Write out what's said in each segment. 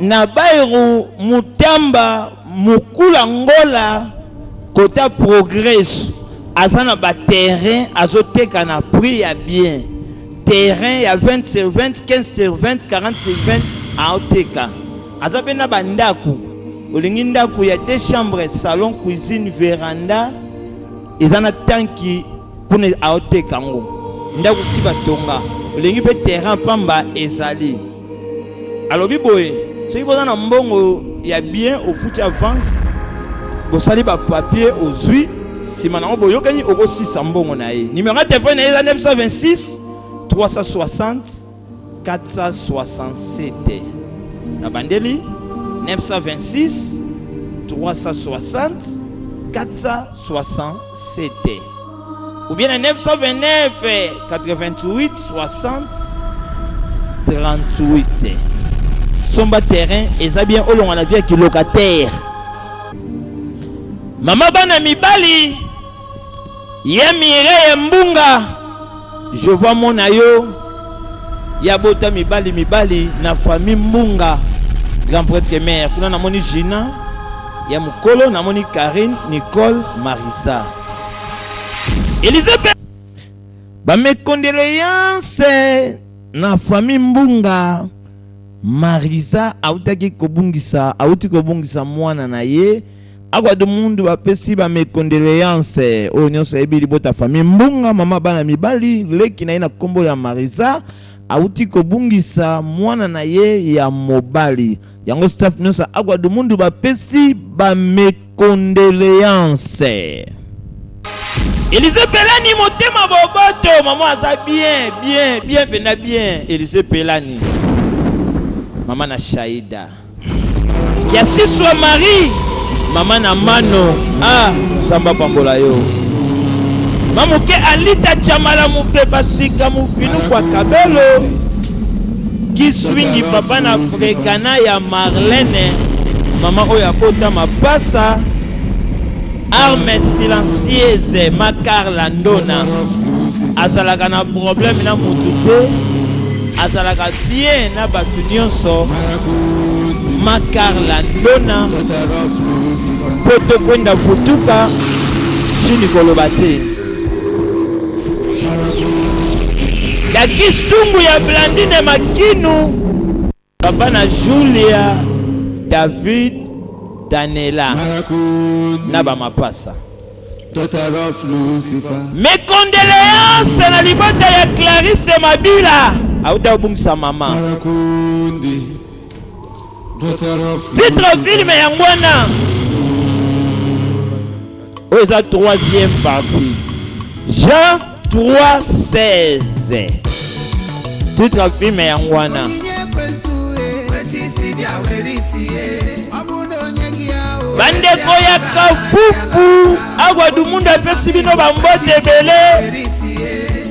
Na bairro Mutamba Mukula Ngola kota progresso aza na ba terrain azo teka na prix ya bien terrain ya 20 sur 20 15 sur 20 40 sur 20 ao teka aza pe na ba ndaku olingi ndaku ya deux chambres salon cuisine veranda eza na tanki kuna ao teka ngo ndaku si ba tonga olingi pe terrain pamba ezali. Alobi boye soki boza na mbongo ya bien ofuti avance bosali ba papier ozui sima nango boyokani okosisa mbongo na ye numero ya telefone na ye eza 926 360 467 na bandeli 926 360 467 ou bien na 929 88 60 38 somba terrain eza bien olongwa na vie ya kilocataire mama bana mibali ya Mireille Mbunga je vois mona yo ya bota mibali mibali na famille Mbunga grand prêtre mère kuna namoni Gina ya mokolo namoni Karine Nicole Marisa Elise pe ba mes condoléances na famille Mbunga Marisa autaki kobungisa auti kobungisa mwana na ye Agua do Mundo bapesi ba mes condoléances oyo nyonso ayebi libota famille Mbunga mama bana mibali leki na ye na kombo ya Marisa auti kobungisa mwana na ye ya mobali yango staff nyonso ya Agua do Mundo bapesi ba mes Condoleances. Elise Pelani motema boboto maman aza bien bien bien penda bien Elise Pelani mama na Shaida Kiasiswa Marie mama na Mano ah Nzambe apambola yo mamuke Alita Chamala mupepa sika mufinu kwa kabelo Kiswingi papa na Frekana ya Marlene mama oyo abota mapasa arme silencieuse ma Carla Ndona azalaka na problème na mutu te azalaka bien na bato nyonso ma Carla Ndona poto kwenda futuka chini koloba te Dakis Tungu ya Blandine Makinu papa na Julia David Danela na ba mapasa. Mes condoléances na libota ya Clarisse Mabila auta kobungisa mama. Titre film yango wana oyo eza troisième partie Jean 3 16 titre ya film yango wana bandeko ya kafufu agwa dumundu apesi bino bambote ebele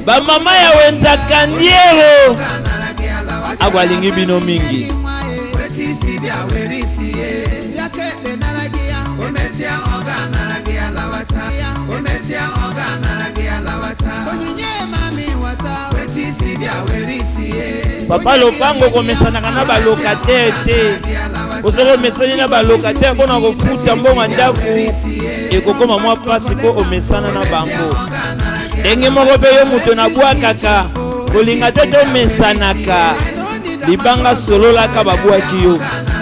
bamama ya wenza kandiero Agwa alingi bino mingi. Papa lopango komesanaka na ba locataire te. Soki omesani na ba locataire mpo na kofuta mbongo ya ndako ekokoma mwa mpasi mpo omesana na bango. Ndenge moko mpe yo moto nabwakaka kolinga te tomesanaka libanga sololaka babwaki yo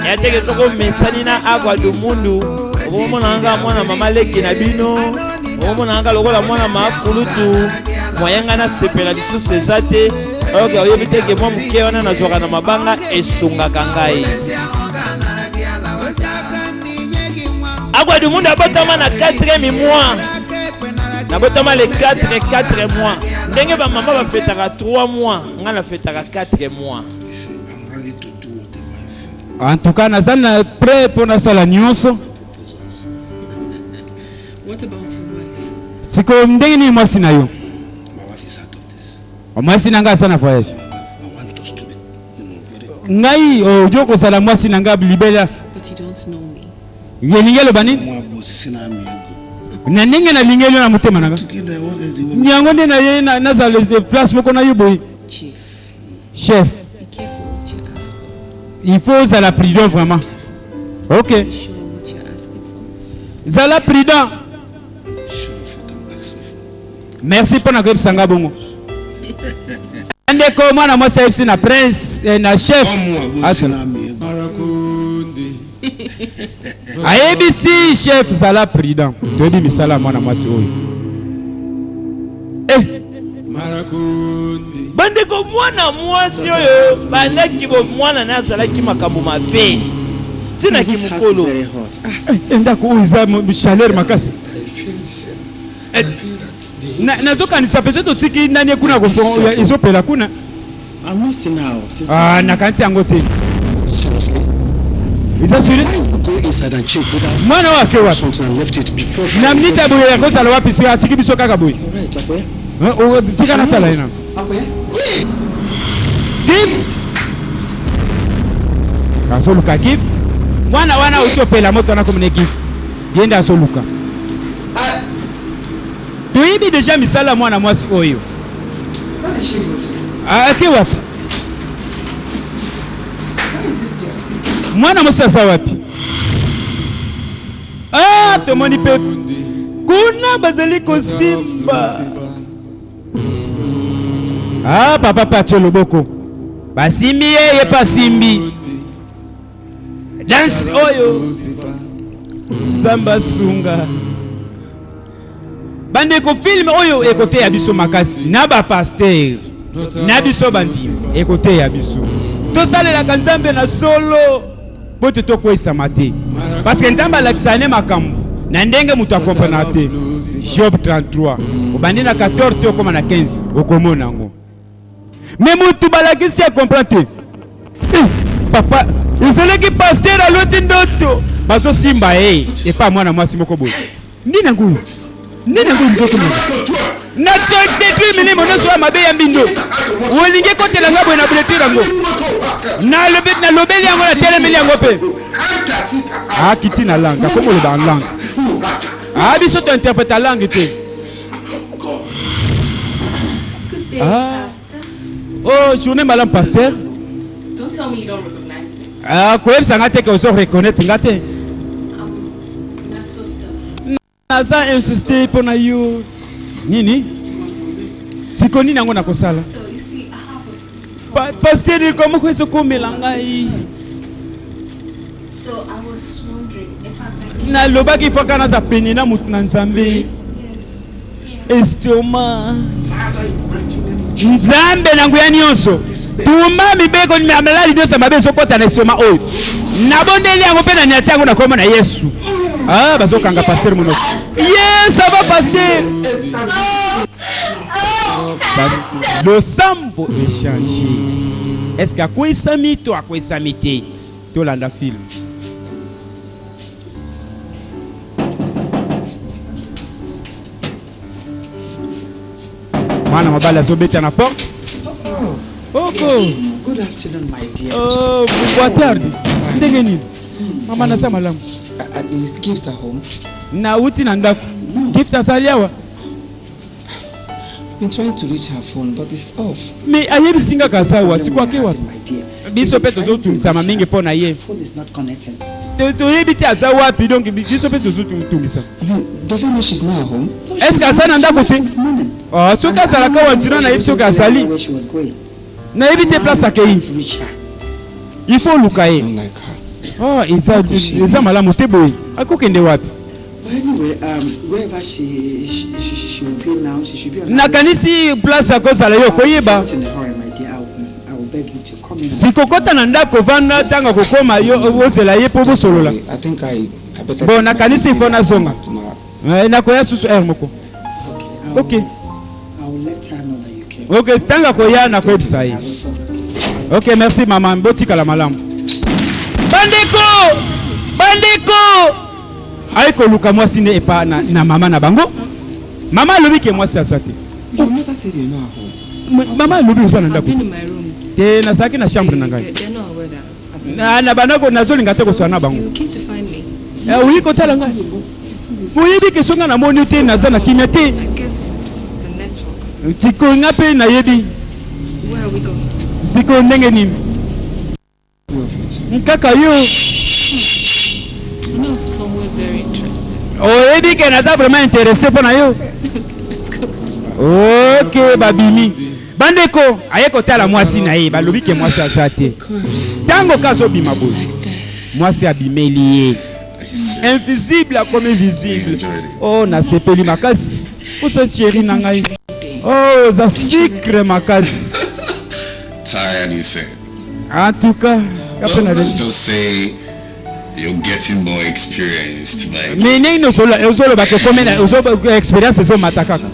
ya teke soki omesani na agua do mundu okomona nga mwana mama leki na bino okomona nga lokola mwana ma kulutu moyen nga nasepela lisusu eza te oyoka oyebi te ke mwa moke wana nazwaka na mabanga esungaka ngai Agua du Mundo abotama na 4e mois. Nabotama le 4 4 mois. Ndenge ba mama ba fetaka 3 mois, nga na fetaka 4 mois. En tout cas, naza na prêt mpo nasala nyonso. Sikoyo ndenge nini mwasi na yo? Mwasi na ngai aza na voyage. Ngai oyo oh, kozala mwasi na ngai libela. Elingi eloba nini? Na ndenge nalingeli yo na motema na ngai. Yango nde naye nazala place moko na yo boye. Chef. Il faut ozala prudent vraiment. Ok. Zala prudent. Merci mpo na koyebisa nga bongo. Ndeko mwana mwasi ayebisi na prince eh, na chef ayebisi chef zala prudent. Toyebi misala ya mwana mwasi oyo. Eh. Bandeko mwana mwasi oyo bandaki bo mwana na azalaki makambo mabe ntina kimokolo. Eh, ndako oyo eza chaleur makasi. Eh, nazokanisa mpenza totiki nani kuna ezopela kuna. Ah, nakanisi yango te. Eza suri mwana oyo ake wapi na minite ya boye akozala wapi soki atiki biso kaka boye? Tika natala ye nano. Gift azoluka gift mwana wana auti opela moto wana komine gift ye nde azoluka. Toyebi deja misala mwana mwasi oyo. Ake wapi mwana mwasi aza wapi? Ah, tomoni mpe kuna bazali kosimba. Ah, papa mpe atie loboko, basimbi ye, ye mpe asimbi. Danse oyo Nzambe asunga. Bandeko, film oyo ekoteya biso makasi na ba pasteur na biso bandimi, ekoteya biso tosalelaka Nzambe na solo po te tokweyisama te, parce que Nzambe alakisaka ne makambo na ndenge moto akomprena te. Job 33 obandi na 14 ti okoma na 15 okomona yango. Me mutu balakisi ya comprendre te. Eh, papa ezalaki pasteur aloti ndoto bazosimba ye epa mwana mwasi moko boye. Nini yango oyo? Nini yango ndoto moko? Na détruire milimo nyonso ya mabe ya mbindo. Olingi ekotela nga boye na blessure yango. Nalobeli yango, natelemeli yango mpe. Akiti na langue, akomi koloba en langue. Ah, biso to interprète langue te. Ah. Oh, journée malamu pasteur. Don't tell me you don't recognize me. Ah, koyebisa nga te ke ozo reconnaître nga te. I'm Maxwell's daughter. Naza insiste mpo na yo. Nini? Siko nini yango nakosala? So you see, I have a Pasteur, likambo moko ezokomela ngai. So I was wondering if I Nalobaki fo kaka naza pene na motu na Nzambe. Yes. Estomac. Nzambe na nguya nyonso, tuma mibeko malali nyonso mabe ezokɔta na estomac oyo. Nabondeli yango mpe naniati yango na kombo na Yesu. Ah, bazokanga pasteur monoko. Ye, ça va pasteur. Losambo échange. Est-ce que akweyisami to akweyisami te? Tolanda film. Mwana mobali azobeta na porte. Oko. Good afternoon, my dear. Oh, boa tarde. Ndenge nini? Mama naza malamu. Is Gift at home? Nauti na ndako. Gift azali awa. I've been trying to reach her phone, but it's off. Me ayebisi nga kaza awa, siko ake wapi? My dear. Biso mpe tozotungisama mingi mpo na ye. Phone is not connecting. Toyebi te aza wapi, donc biso mpe tozotungisa. I mean, does that mean she's not at home? No, Est-ce she's que aza na not. ndako She te? left this morning. Oh, soki And I azalaka don't wa know ntina where nayebi she soki was going, azali. where she was going. Nayebi te place I akei. can't reach her. Il faut oluka ye. Not like her. Oh, eza malamu te boye. Akokende wapi? But anyway, wherever she will be now, she should be on her way. Nakanisi place akozala yo koyeba. Not in a hurry, my dear. I will beg you to come in. Sikokota na ndako vanda ntango akokoma yo ozela ye mpo bosolola. I think I better Bon, nakanisi il faut nazonga. tomorrow. Eh, nakoya susu heure moko. Okay. Ok. I will let her know that you came. Ok, ntango akoya nakoyebisa ye. I will sort it. Ok, merci mama, botikala malamu. Bandeko, bandeko, ayi koluka mwasi ne epa na mama na bango. Mama alobi ke mwasi aza te. Your mother said you're not at home. Mama alobi oza na I've ndako. been in my room. Te, nazalaki na chambre na ngai. They're not aware that I've been. Na bandako nazolinga te koswana na bango. You came to find me. Eh, oyi kotala ngai. Boyebi ke soki nga namoni te naza na kimia te. I guess it's the network. Sikoyo nga mpe nayebi. Where are we going? Sikoyo ndenge nini? Kaka yo. Oyebi ke naza vraiment intéressé mpo na yo. Ok, babimi. Bandeko, aye kotala mwasi na ye, balobi ke mwasi aza te. Ntango ka azobima boye, mwasi abimeli ye. Invisible akomi visible. Oh, nasepeli makasi. Oza chéri na ngai. Oh, oza sucre makasi. Tired, you say. En tout cas, well, let's just say you're getting more experienced. Like, mais ndenge ozoloba ke komi na experience ezomata kaka.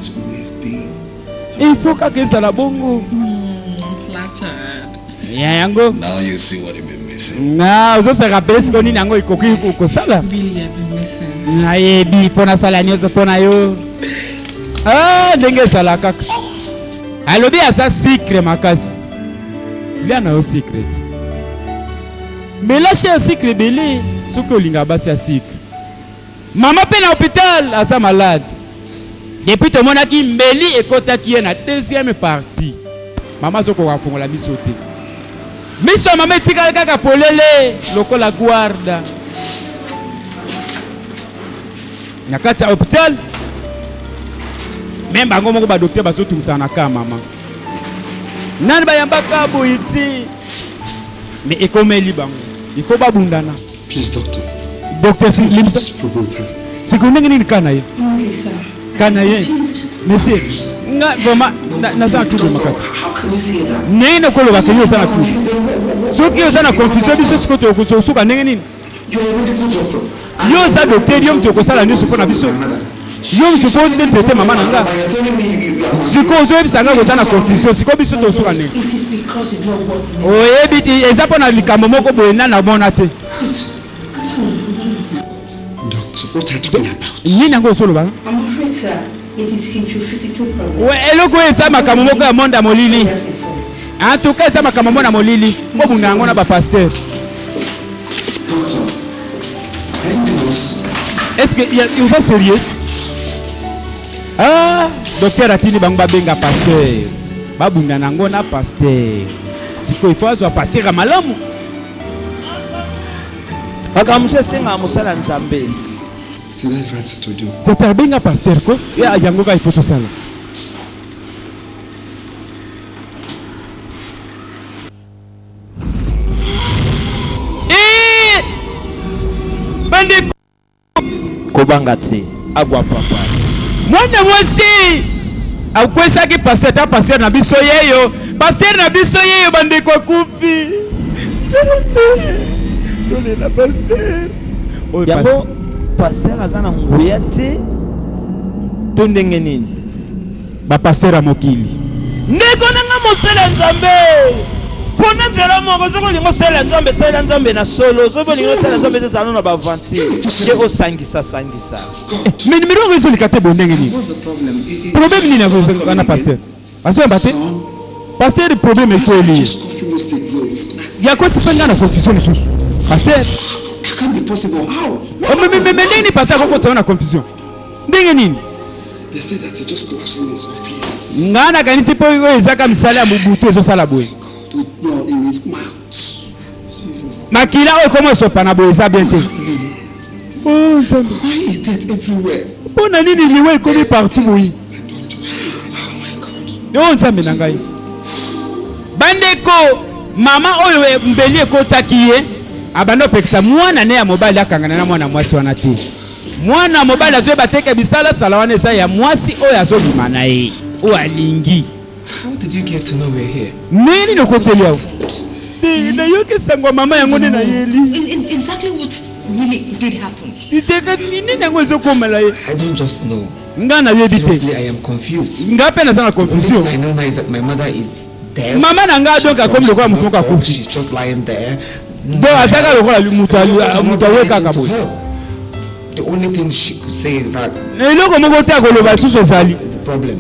Il faut kaka ezala bongo. Ya yango. Now you see what you've been missing. Na ozo se rappeler sikoyo nini yango ekoki kosala. Nayebi mpo nasala nyonso mpo na yo. Ah, ndenge ezala kaka. Alobi aza sucre makasi. Lia na yo sucre ti. Mela cher sucre ebele soki olingaka basi ya sucre. Mama mpe na hôpital aza malade. Depuis tomonaki mbeli ekotaki ye na deuxième partie. Mama azokoka kofongola miso te. Miso ya mama etikali kaka polele lokola guarda. Na kati ya hôpital meme bango moko ba docteur bazotungisana na ka mama. Nani bayambaka boye ti mais ekomeli bango. Il faut babundana. Please, doctor. Docteur, limbisa. Sikoyo ndenge nini ka na ye? Ka na ye. Monsieur, nga vraiment naza na trouble makasi. Ndenge nini okoloba ke yo oza na trouble? Soki oza na confusion biso sikoyo tokosuka ndenge nini? Yo oza docteur, yo moto okosala nyonso mpo na biso. Yo moto okoki traite mama na nga. Sikoyo ozoyebisa nga koza na confusion, sikoyo biso tosuka ndenge? Oyebi te, eza mpo na likambo moko boye na namona te. Nini yango ozoloba? Eloko oyo eza makambo moko ya monde ya molili. En tout cas eza makambo moko na molili. Bobunda yango na ba pasteur. Est-ce que oza sérieux? Ah, docteur atindi bango babenga pasteur. Babunda nango na pasteur. Sikoyo il faut azwa pasteur ya malamu. Makambo mosusu esengaka mosala ya Nzambe. Tata abenga pasteur ko ya yango kaka il faut tosala. Eh! Bandeko Kobanga te, agwa papa. Mwana mwasi akwesaki pasteur ta pasteur na biso yeyo pasteur na biso yeyo bandeko akufi nzambe tolela pasteur oyo Yango pasteur aza na nguya te to ndenge nini? Ba pasteur ya mokili. Ndeko na nga mosali ya Nzambe, pona nzela moko. Soki olingi osalela Nzambe, salela Nzambe na solo. Soki olingi osalela Nzambe te, zala na ba aventure te, osangisa sangisa. Mais numero yango ezoleka te boye ndenge nini? Problème nini yango wana pasteur? Azoyamba te? Pasteur problème ekweli ye. Yakoti mpe ngai na confusion lisusu. Pasteur. Oh, mais mais mais ndenge nini pasteur akokotisa yo na confusion? Ndenge nini? Ngai nakanisi mpo oyo ezaka misala ya mobutu ezosala boye. Makila oyo ekoma esopana boye eza bien te. Oh, Nzambe. Mpo na nini liwa ekomi partout boye? Oh, Nzambe na ngai. Bandeko, mama oyo e, mbeli ekotaki ye abanda kopekisa mwana ne ya mobali akangana na mwana mwasi wana te. Mwana mobali azoyeba te ke bisalasala wana eza ya mwasi oyo azobima na ye oyo alingi. How did you get to know we're here? Ndenge nini okoteli awa? Te, nayoki sango ya mama yango nde nayeli. Exactly what really did happen. Teka nini yango ezokomela ye? I don't just know. Nga nayebi te. Seriously, I am confused. Nga mpe naza na The only confusion. thing I know now is that my mother is dead. Mama na nga donc She's akomi gone. lokola She's moto moko not talk. akufi. She's just lying there. Donc aza kaka lokola moto moto awe kaka boye. The only thing she could say is that Eloko moko te akoloba lisusu ezali. it's a problem.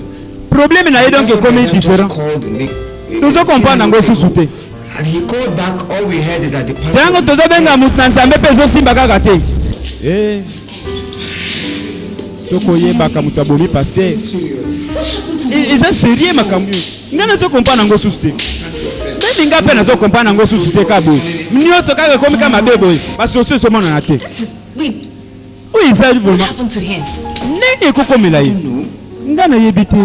Problème na ye donc ekomi différent. Tozo comprendre yango lisusu te. And he called back, all we heard is that the pastor Ntango tozobenga moto na Nzambe mpe ezosimba kaka te. Eh. Soki oyebaka moto abomi pasteur. Eza sérieux makambo oyo. Ngai nazo comprendre yango susu te. Meme ngai mpe nazo comprendre yango susu te kaka boye. Nyonso kaka ekomi kaka mabe boye, basolution ezomonana te. Wait, Oyo ezali what vraiment happened to him? nini ekokomela ye? Nga nayebi te.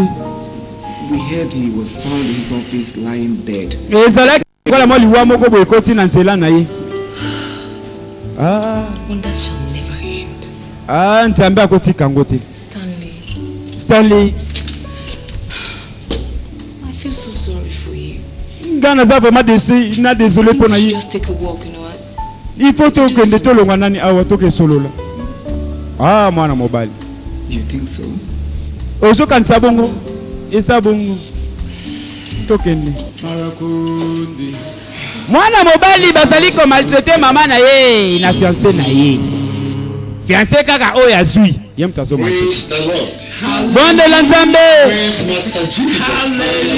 We heard he was found in his office lying dead. Ezalaki lokola mwa liwa moko boye ekoti na nzela na ye. Ah, Wonders shall never end. ah, Nzambe akotika yango te. Stanley, Stanley, I feel so sorry for you. nga naza vraiment déçu na désolé mpo na You ye. should just take a walk, you know what? Il faut tokende tolongwa nani awa tokesolola. Ah, mwana mobali. You think so? Ozokanisa bongo? Eza bongo. Tokende. Mwana mobali bazali komaltraite mama na ye na fiancé na ye. Fiancé kaka oyo azwi. Ye moto azomaltraite. Praise the Lord. Bondela Nzambe. Praise Master Jesus.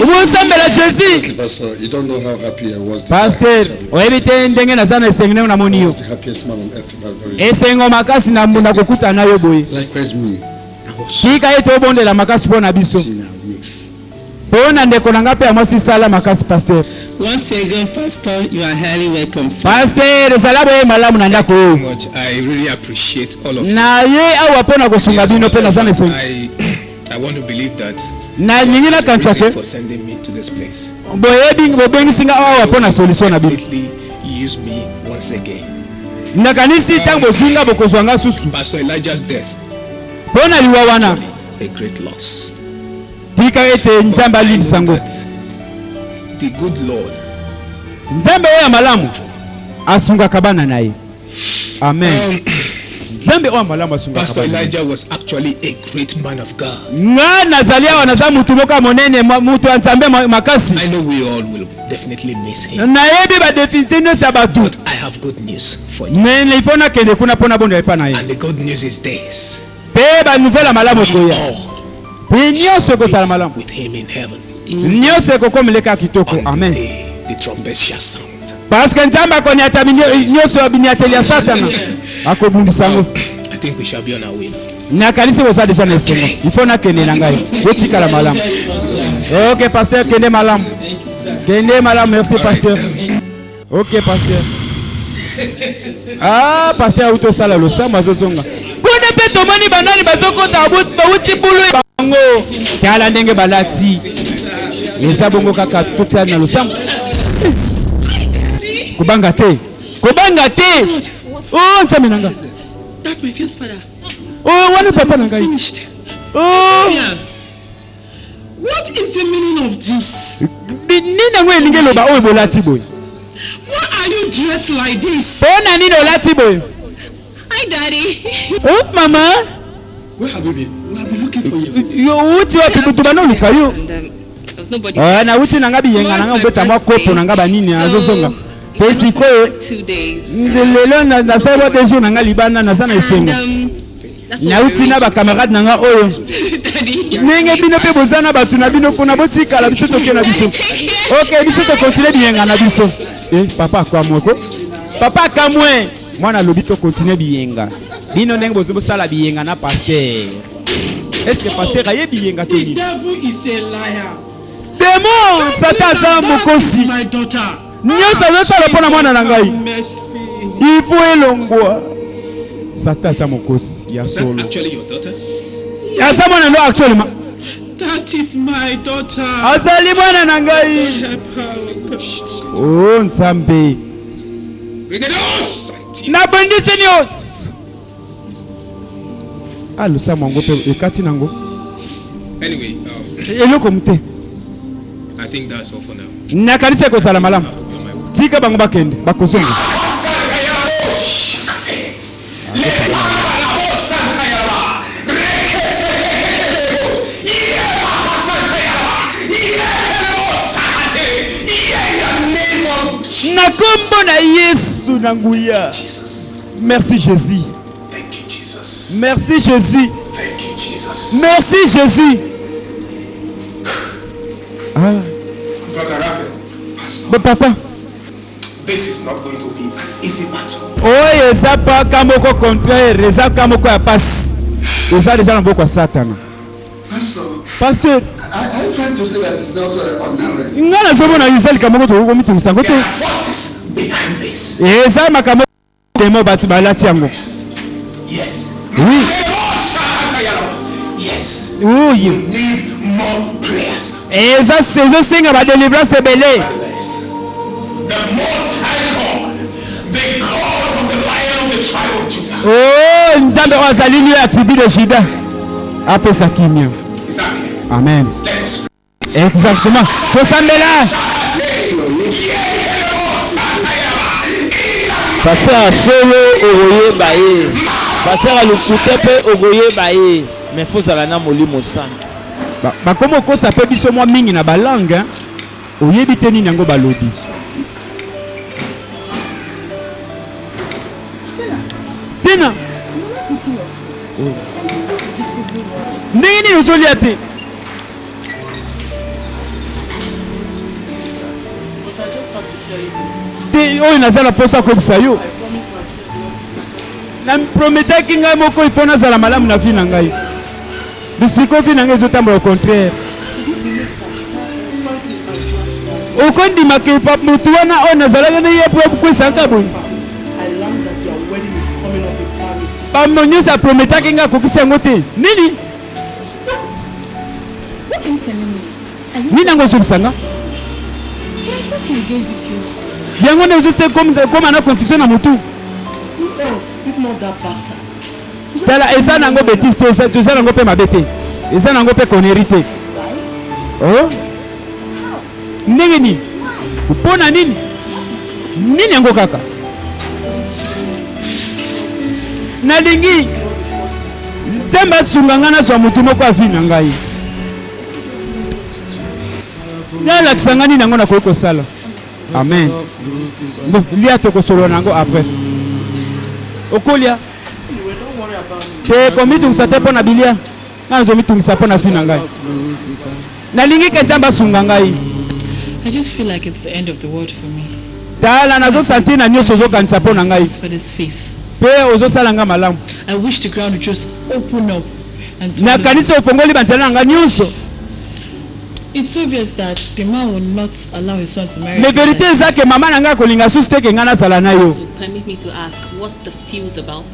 Obosambela Jésus. Honestly, Pastor, you don't know how happy I was. the day I Pasteur, actually- oyebi te ndenge naza na esengo ndenge namoni I yo. was the happiest man on earth. that very day. Esengo makasi na mbunda kokutana na yo boye. Likewise me. I was Tika ete obondela makasi mpo na biso. seeing our mix. Mpo na ndeko na nga mpe ya mwasi sala makasi pasteur. Once again, Pastor, you are highly welcome, sir. Pasteur, ezala boye malamu na ndako oyo. much. I really appreciate all of you. Na ye awa mpo na kosunga bino mpe naza na esengo. I want to believe that Nalingi nakanisa reason te for sending me to this place. boyebi bobengisi nga awa mpo na solution na bino. Definitely use me once again. Nakanisi ntango bozwi nga bokozwa nga susu. Pastor Elijah's death, Mpo na liwa wana a great loss. tika ete Nzambe I know alimbisa ngo. that the good Lord Nzambe oyo ya malamu asungaka bana na ye. Amen. Nzambe oyo ya malamu asungaka Pastor bana na ye. Elijah was actually a great man of God. Nga nazali awa naza mutu moko ya monene mutu ya Nzambe makasi. I know we all will definitely miss him. Nayebi badefinite nyonso ya bato. But I have good news for you. Nene ifo nakende kuna mpo nabondela epa na ye. And the good news is this. Mpe banouvelle ya malamu We ekoya. all Mpe nyonso ekozala malamu. with him in heaven. Nyonso ekokomeleka ya kitoko. On the Amen. day the trumpet shall sound. Parce que Nzambe akoniata nyonso ya biniateli ya Satana. Akobundisa yango. I think we shall be on our way now. Nakanisi boza deja na esengo. Ifo nakende na ngai. Botikala malamu. Ok pasteur, kende malamu. Kende malamu, merci pasteur. Ok pasteur. Ah, pasteur auti osala losambo azozonga. Kuna mpe tomoni banani bazokota bauti bulu bango. Tala ndenge balati. Eza bongo kaka totia na losambo. Eh. Kobanga te. Kobanga te. Oh, Nzambe na nga. That's my fiancé father. Oh, wana papa na ngai. Finished. Oh. Yeah. What is the meaning of this? Nini yango elingi eloba oyo bolati boye? Why are you dressed like this? Mpo na nini olati boye? Hi, Daddy. Oh, mama. Where have you been? We have been looking for you. Yo uti wapi butu banoluka yo? And there was nobody. Ah, nauti na nga biyenga na nga obeta mwa kopo na nga banini azozonga. Mpe sikoyo 2 days. lelo nasali mwa deux jours na nga libanda naza na And, esengo. that's what Nauti we na bakamarade na nga oyo. Daddy. Ndenge bino mpe boza na bato na bino kuna botikala biso toke na biso. Ok, biso tokontinue biyenga na biso. Eh, papa akamwe ko. Papa akamwe. Mwana alobi tokontinue biyenga. Bino ndenge bozo bosala biyenga na pasteur. Est-ce que pasteur aye biyenga to The nini? devil is a liar. Demon, Satan aza mokosi. My daughter. Nyonso azosala mpo na mwana na ngai. Mercy. Ifo elongwa. Satan aza mokosi ya Is that solo. actually your daughter? Aza mwana ndo actuellement. That is my daughter. Azali mwana na ngai. Help her, oh God. Oh Nzambe. Rigados! Nabundisi nyonso. Ah, losambo yango mpe ekati nango. Anyway, Eloko mu te. I think that's all for now. Nakanisi ekozala malamu. Tika bango bakende, bakozonga. Na kombo na Yesu na nguya. Merci Jésus. Thank you, Jesus. Merci Jésus. Thank you, Jesus. Merci Jésus. Ah, Brother Raphael, Pastor, bon papa. this is not going to be an easy battle. Oyo eza paka moko contraire, eza ka moko ya pasi. Eza deja na maboko ya Satana. Pastor, Pasteur, I trying to say that it's not ordinary. nga nazomona eza likambo moko tokoki komitungisa yango te. There are forces behind this. Eza makambo demo bato balati yango. Yes. Oui. Yes. Oui. We need more prayers. Eza ezosenga badelivrance ebele. The Most High God, the God of the Lion of the tribe of Judah. Oh, Nzambe oyo azali liyo ya tribu de Juda apesa kimia. Is that clear? Amen. Let us pray. Exactement, tosambela. Pasteur ya solo okoyeba ye, pasteur ya lokuta mpe okoyeba ye, mais faut ozala na Molimo Santu. Bakomi okosa mpe biso mwa mingi na balangue, hein? Oyebi te nini yango balobi. Sina ndenge nini ozolia te? Te oyo naza na mposa koyebisa yo, na prometaki ngai moko ifo nazala malamu na vie na ngai. Bisiko vie na ngai ezotambola au contraire. Okondima ke motu wana oyo nazalaki na ye po akwesaka boye, bambo nyonso aprometaki ngai akokisi yango te. Nini nini yango ozobisa nga yango nde ozote koma na confusion na motu. Tala, eza nango betise te, eza nango mpe mabe te, eza nango mpe connerie te. Oh? Ndenge nini? Mpo na nini? Nini yango kaka nalingi Nzambe asunga ngai nazwa motu moko avi na ngai, nalakisa ngai nini yango nakoki kosala. Amen. Bon, lia, tokosolola na yango après. Okolia te, komitungisa te mpo na bilia. Ngai nazomitungisa mpo na vie na ngai. Nalingi ke Nzambe asunga ngai. I just feel like it's the end of the world for me. Tala, nazosentir na nyonso ozokanisa mpo na ngai It's for this face. mpe ozosala ngai malamu. I wish the ground would just open up and swallow me. Nakanisi ofongoli banzela na ngai nyonso. It's obvious that the man will not allow his son to marry. Mais vérité eza ke mama na ngai akolinga susu te ke ngai nazala na yo. Permit me to ask, what's the fuse about?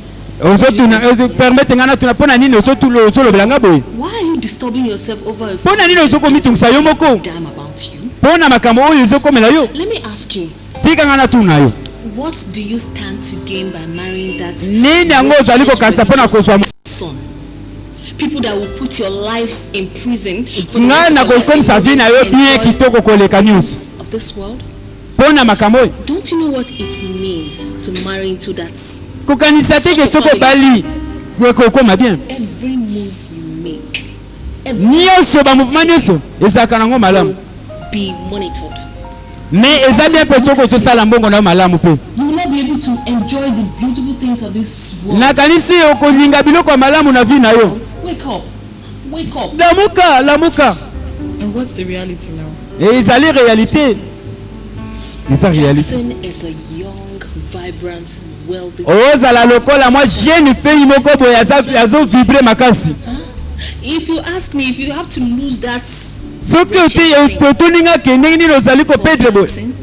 Ozotuna, permettre ngai natuna, mpo na nini ozolobela ngai boye? Why are you disturbing yourself over a Mpo na nini ozokomitungisa yo moko damn about you? mpo na makambo oyo ezokomela yo? Let me ask you, Tika ngai natuna yo, what do you stand to gain by marrying that nini yango ozali kokanisa mpo na kozwa son? People that will put your life in prison for the ngai rest of your life nakokomisa and vie na yo bien enjoy kitoko koleka nyonso of this world? mpo na makambo oyo? Don't you know what it means to marry into that? Kokanisa te ke soki obali ekokoma bien. Every move you make, every Nyonso bamouvement nyonso ezalaka nango malamu, will be monitored. Mais eza bien mpe soki ozosala mbongo na yo malamu mpe. You will not be able to enjoy the beautiful things of this world. Nakanisi okolinga biloko ya malamu na vie na yo. Wake up. Wake up. Lamuka, lamuka. And what's the reality now? Ezali réalité, eza réalité. Jackson is a young, vibrant, wealthy. Ozala lokola mwa jeune fille moko boye azovibre makasi. Huh? If you ask me, if you have to lose that Soki otuni nga ke ndenge nini ozali for kopedre boye, Jackson,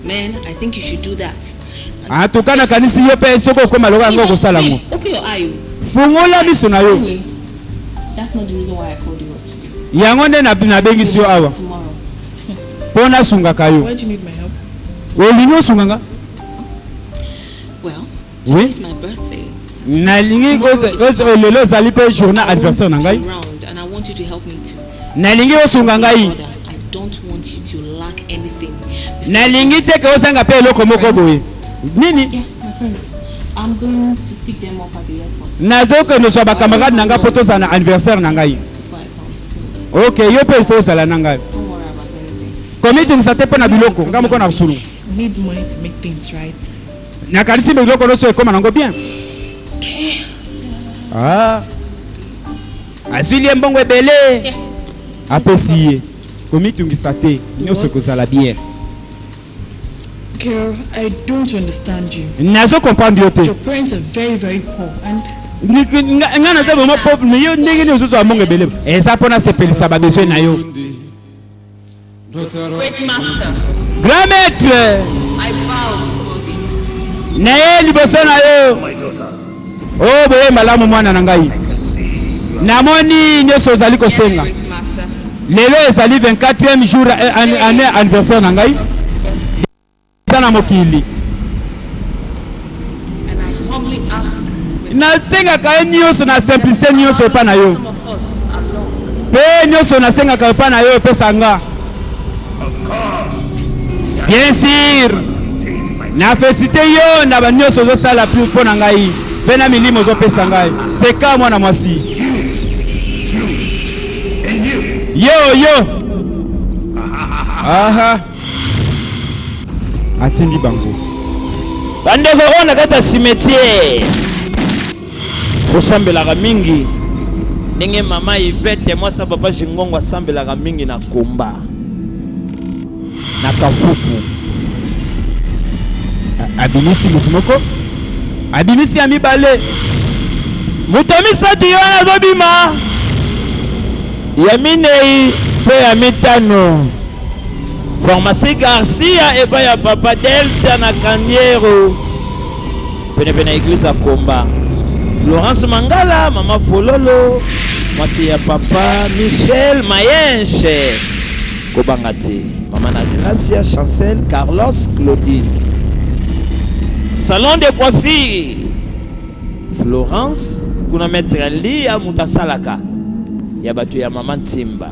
man, I think you should do that. Antuka nakanisi yo mpe soki okóma lokola yango okosala yango. Open your eye. Fungola miso na yo. Anyway, that's not the reason why I called you up today. Yango nde nabengisi yo awa Tomorrow. mpo nasungaka yo. Why do you need my help? Olingi osunga nga? Well, Oui. today's my birthday. Nalingi lelo ezali mpe journée anniversaire na ngai. Round, and I want you to help me too. Nalingi osunga ngai. Brother, I don't want you to lack anything. Nalingi te ke ozanga mpe eloko moko boye. Nini? Yeah, my friends. I'm going to pick them up at the airport. Nazokende ozwa bakamarade na ngai mpo tozala na anniversaire na ngai. Before I come, so Ok, yo mpe ifo ozala na ngai. don't worry about anything. Komitungisa te mpo na biloko, ngai moko na kosulu. I need money to make things right. Nakanisi biloko nyonso ekóma nango bien. Ah. Azwili ye mbongo ebele, apesi ye. Komitungisa te, nyonso ekozala bien. Girl, I don't understand you. Nazo comprendre yo te. Your parents are very, very poor, and Nga naza vraiment pauvre, mais yo ndenge nini ozozwa mbongo ebele? Eza mpo nasepelisa babesoin na yo. Great master. Grand maître. I bow before thee. Na ye liboso na yo. O oh, boye malamu mwana na ngai. Namoni nyonso ozali kosenga. Lelo ezali 24e jour eh, année anniversaire na ngai. Eza na mokili. Nasengaka ye nyonso na simplicité nyonso epai na yo. Mpe nyonso nasengaka epai na yo opesa nga. Bien sûr, na felicite yo na banyonso ozosala mpo na ngai mpe na milimo ozopesa ngai. Seka mwana mwasi. Yo yo. Aha. Atindi bango. Bandeko oyo na kati ya cimetière Tosambelaka mingi ndenge mama Yvette mwasi ya papa Jingongo asambelaka mingi na komba na kafufu. Abimisi moto moko, abimisi ya mibale, moto ya misato ye wana azobima, ya minei mpe ya mitano. Pharmacie Garcia epai ya papa Delta na Kandiero. Penepene ya eglise ya Komba. Florence Mangala, mama Fololo, mwasi ya papa Michel Mayenche. Kobanga te. Mama na Gracia, Chancel, Carlos, Claudine. Salon de coiffure. Florence, kuna maître Lia moto asalaka ya bato ya mama Ntimba.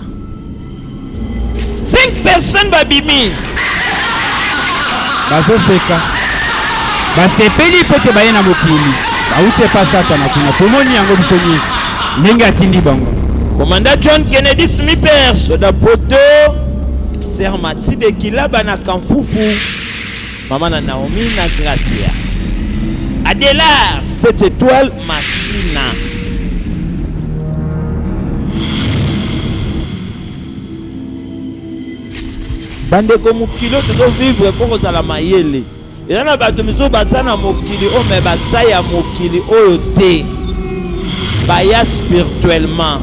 5 personnes babimi. Bazoseka, basepeli mpo te baye na mokili, bauti epa Satana kuna. Tomoni yango biso nyonso ndenge atindi bango. Commandant John Kennedy Smiper, soda poto, Sœur Mathilde Kilaba na Kamfufu, mama na Naomi na Gracia. Adelar, 7 étoiles, Masina. Bandeko mokili oyo tozo vivre mpo kozala mayele. Eza na bato misusu baza na mokili oyo me baza ya mokili oyo te, baya spirituellement.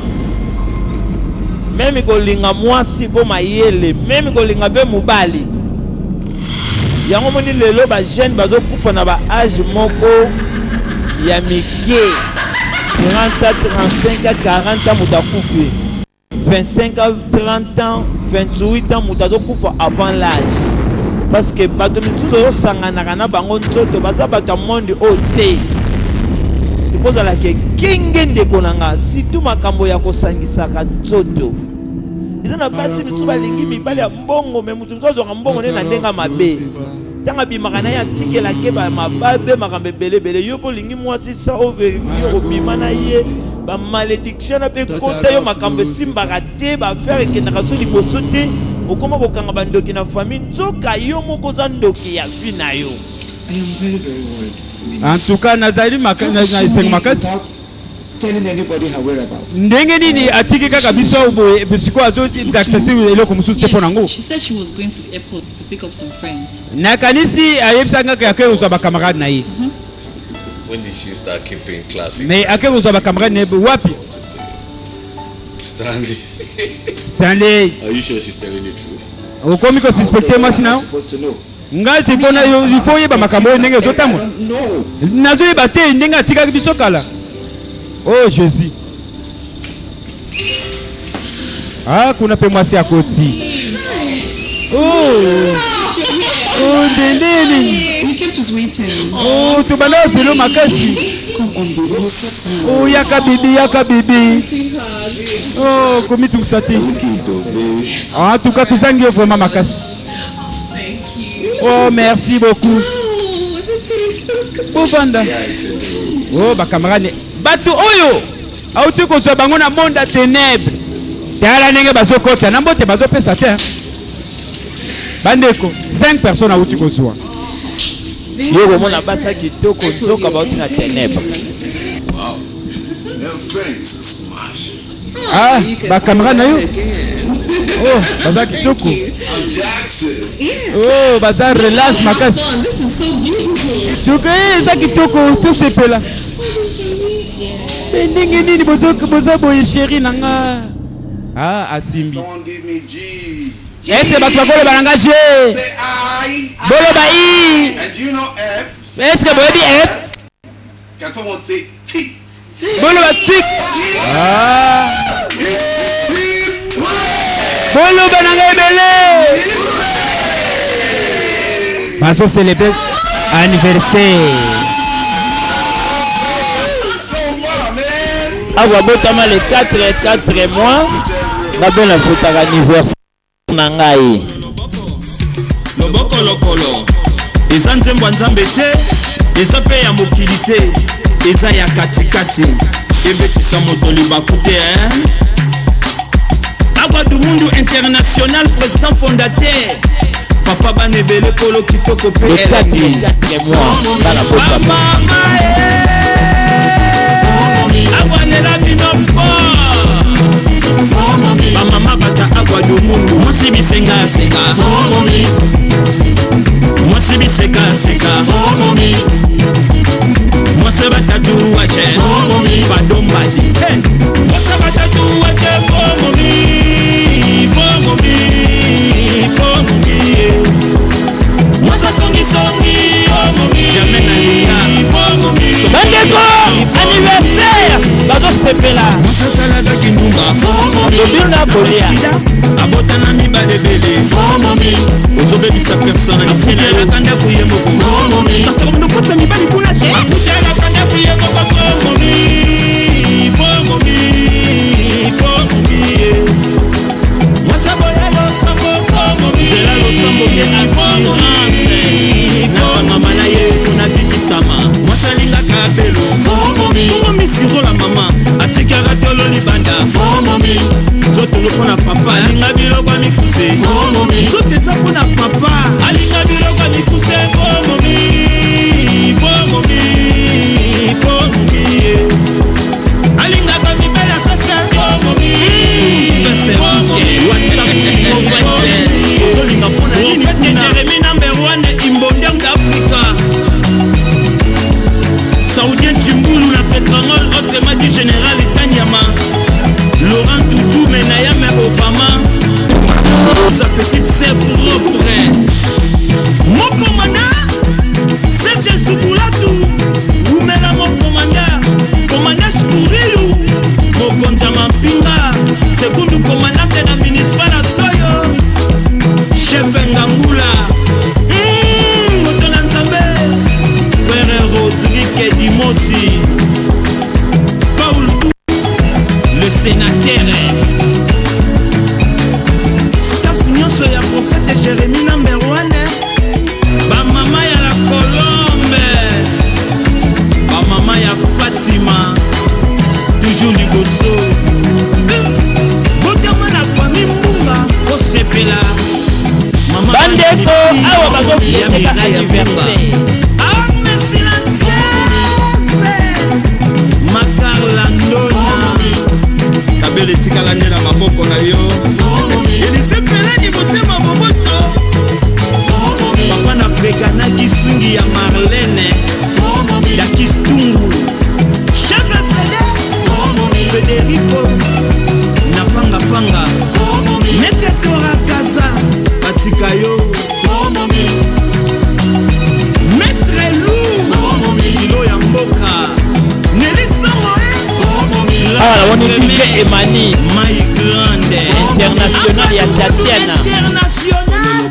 Meme kolinga mwasi mpo mayele, meme kolinga mpe mobali. Yango moni lelo ba jeune bazokufa na ba age moko ya mike 30 ans, 35 ans, 40 ans moto akufi. 25 ans, 30 ans, 28 ans moto azokufa avant l'âge parce que bato misusu ozosanganaka na bango nzoto baza bato ya monde oyo te. Il faut ozalaka ekenge ndeko na nga, surtout makambo ya kosangisaka nzoto. Eza na basi misusu balingi mibali ya mbongo, me moto mosusu azwaka mbongo nde na ndenge ya mabe. Ntango abimaka na ye atikelake ba mababe makambo ebele ebele. Yo mpe olingi mwasi sans o verifier obima na ye, ba malediction na mpe ekota yo, makambo esimbaka te, ba affaire ekendaka so liboso te, okoma kokanga ba ndoki na famille, nzoka yo moko oza ndoki ya vie na yo. I am very, very worried. En tout cas, nazali maka, na, na esengo makasi. Telling anybody her whereabouts. Ndenge nini atiki kaka biso boye sikoyo azolakisa eloko mosusu te mpo na yango? She said she was going to the airport to pick up some friends. Nakanisi ayebisaki nga ake kozwa ba camarade na ye. When did she start keeping classic? Mais ake kozwa ba camarade na ye wapi? Stanley. Stanley. Are you sure she's telling the truth? Okomi ko suspecter mwasi na yo? Supposed to know. Ngai sikoyo na yo il faut oyeba makambo oyo ndenge ezotambola. Nazoyeba te ndenge atikaki biso kala. Oh Jesus. Ah kuna pe mwasi akoti. Oh. Oh ndendeni. We kept us waiting. Oh tobanda zelo makasi. Oh yaka bibi yaka bibi. Oh komitungisa te. En tout cas tozangi yo vraiment makasi. Oh, merci beaucoup. Bovanda. Oh, ba camarades. Bato oyo auti kozwa bango na monde ya ténèbres. Tala ndenge bazokota na mbote bazopesa te. Bandeko, 5 personnes auti kozwa. Yo komona basi ya kitoko nzoka bauti na ténèbres. Wow. Them friends are smashing. Ah, ba camarade na yo? Oh, baza kitoko. Oh, baza relax makasi. Soki eh, eza kitoko tosepela. Me ndenge nini boza boye chéri na nga? Ah, asimbi. Someone give me G. Ese bato bakoloba na nga G? Say I. Boloba I. And do you know F? Eske boyebi F? Can someone say T? Boloba tik. Ah. Boloba na nga ebele. Bazo célébrer anniversaire. Awa botama le 4 4 mois, nga mpe nafutaka anniversaire na ngai. Loboko lokolo eza nzembo ya Nzambe te, eza mpe ya mokili te, eza ya katikati, ebetisa moto libaku te hein? Agua du Mundu International, président fondateur, papa bana ebele, kolo kitoko mpe Le 4 elengi. 4 mois nga na botama. Bamama eh, agwanela bino fort. Bamama bata Agua du Mundu, mwasi bisenga seka, mwasi biseka seka, mwasi batatu wache badombadi. Hey! Mwasi batatu wache bomomi bomomi bomomi eh. Mwasi songisongi bomomi jamais nalinga bomomi. Bandeko, anniversaire, bazosepela. Mwasi asalaka kindumba. Lobino na kolia. Abota na mibale ebele, ozobebisa personnalité na yo. Ndako ye moko kasi okokota mibali kuna te, akutelaka ndako ye moko. Bomomi bomomi bomomi eh. Mwasi aboya losambo bomomi, nzela losambo ye assurance nakangama na ye mpona bikisama. Mwasi alingaka belo bomomi sirola, mama atikaka tolo libanda, nzoto mpona papa. Alinga biloko ya mikuse, nzoto eza mpona papa. Alinga biloko ya mikuse bomomi bomomi bomomi eh. Alingaka mibali asasa bomomi ozolinga mpona nini? Jérémi number one imbondiang d'Africa, Saoudien Chimbulu na Petrangol, autrement dit général Tanyama, Laurent Tutu Menayame Obama, sa petite sœur propre, mon commandant Serge Sukulatu Umela, mon commandant, commandant Skurilu, mokonzi ya mampinga, sekundu commandante na municipal ya Soyo, chef Ngangula. Moto na Nzambe, frère Rodrigue Dimosi Paul, le sénateur, staff nyonso ya prophète Jérémie number one, bamama ya la Colombe, bamama ya Fatima, toujours liboso. Botama na famille Mbunga, osepela. Mama. Bandeko, awa bazofeteka anniversaire. Arme silencieuse Makarla Ndona Kabele, etikala nde na maboko na yo. Elise Peleni, motema boboto, papa na Frekanaki, sungi ya Marlene Dakistungu, chef Fede Federico na Pangapanga, Maître Tora Kaza, batika yo. Maître Lu Kilo ya mboka, Nelisongo. Awa namoni DJ Emani Mai Grande international ya Tatiana. International,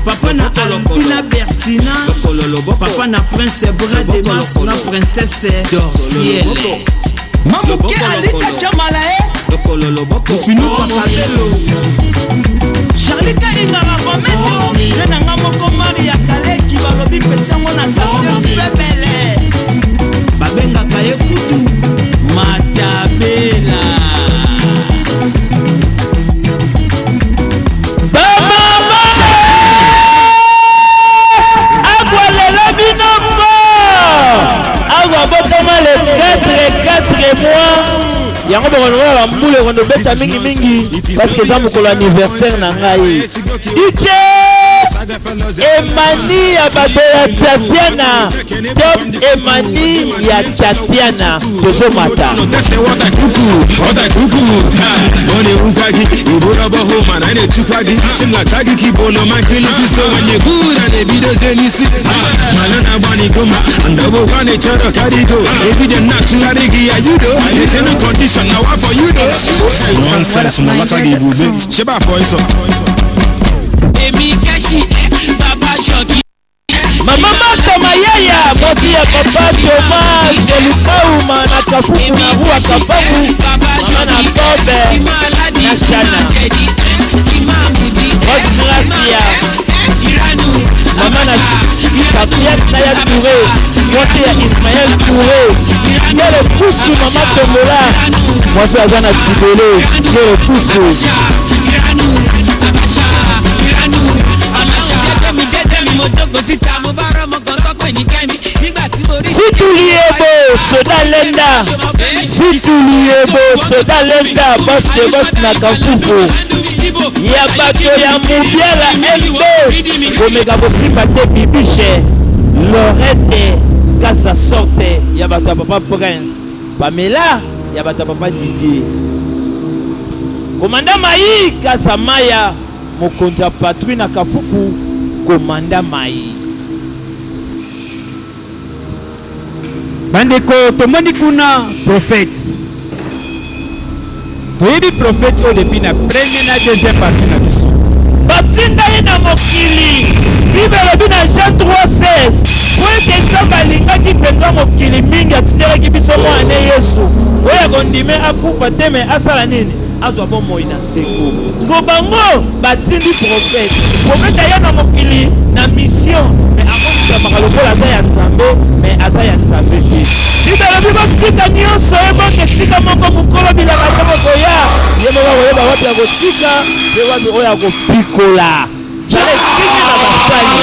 papa na Alpina Bertina, papa na Prince Bras de Mas na Princesse Dorciele, Mamoke Alita Jamala e Finuka Kabelo, Charlika Ingara Bometo nde na nga moko, Mari ya Kaleki, balobi pesango na quartier Pebele, babengaka ye kutu Matabela. Bamama, Agwa lela bino fort. Awa botama le 4 4 mois, yango bokonomona bambula ekondobeta mingimingi parce que eza mokolo anniversaire na ngai. DJ Emani ya bato ya Tatiana, top Emani ya Tatiana, tozomata. Nonsense, no matter the ibube. Sheba poison. Èmi kẹ́sì bàbá ṣọ̀kì. Mama Martha Mayaya, mwasi ya papa Thomas Lukauma na Kafuku na Rua Kapamu, mama na Kobe na Shana. Rose Gracia, mama na Safiat na ya Touré, mwasi ya Ismaël Touré. Ngele Kusu, mama Tombola, mwasi aza na Tibele, Ngele Kusu. Situliebo, soda lenda. Situliebo, soda lenda, boss de boss na Kafufu. Ya bato ya Mubiala MB, komeka kosimba te bibiche. Lorette, kasa sorte ya bato ya papa Prince. Pamela, ya bato ya papa Didier. Komanda Mai, kasa Maya, mokonzi ya patrouille na Kafufu, komanda Mai. Bandeko, tomoni kuna prophète, toyebi prophète oyo depuis na premier na deuxième partie na biso. Batinda ye na mokili. Bible elobi na Jean 3:16 po ete Nzambe alingaki mpenza mokili mingi, atindelaki biso mwana ne Yesu, oyo akondime akufa te me asala nini? Azwa bomoi na seko. Siko bango batindi prophète, prophète aya na mokili na mission, me amonisamaka lokola aza ya Nzambe, me aza ya Nzambe te. Bible elobi botika nyonso ebonga esika moko, mokolo bilanga nde bokoya, ye moko akoyeba wapi akotika mpe wapi oyo akopikola. Zala esika na basali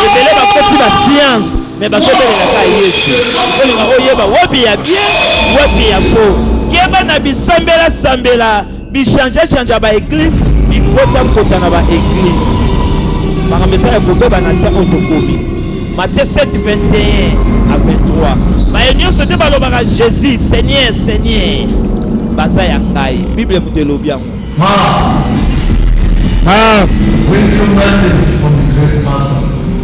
ebele bakoti ba science me bazobelelaka Yesu. Olinga oyeba wapi ya bien, wapi ya faux. Keba na bisambela sambela, bichange change ba eglise, bikota kota na ba eglise. Makambo eza ya kobeba na ntango oyo tokomi. Matthieu 7, 21 à 23. Baye nyonso te balobaka Jésus Seigneur Seigneur baza ya ngai. Bible moto elobi yango. Mars,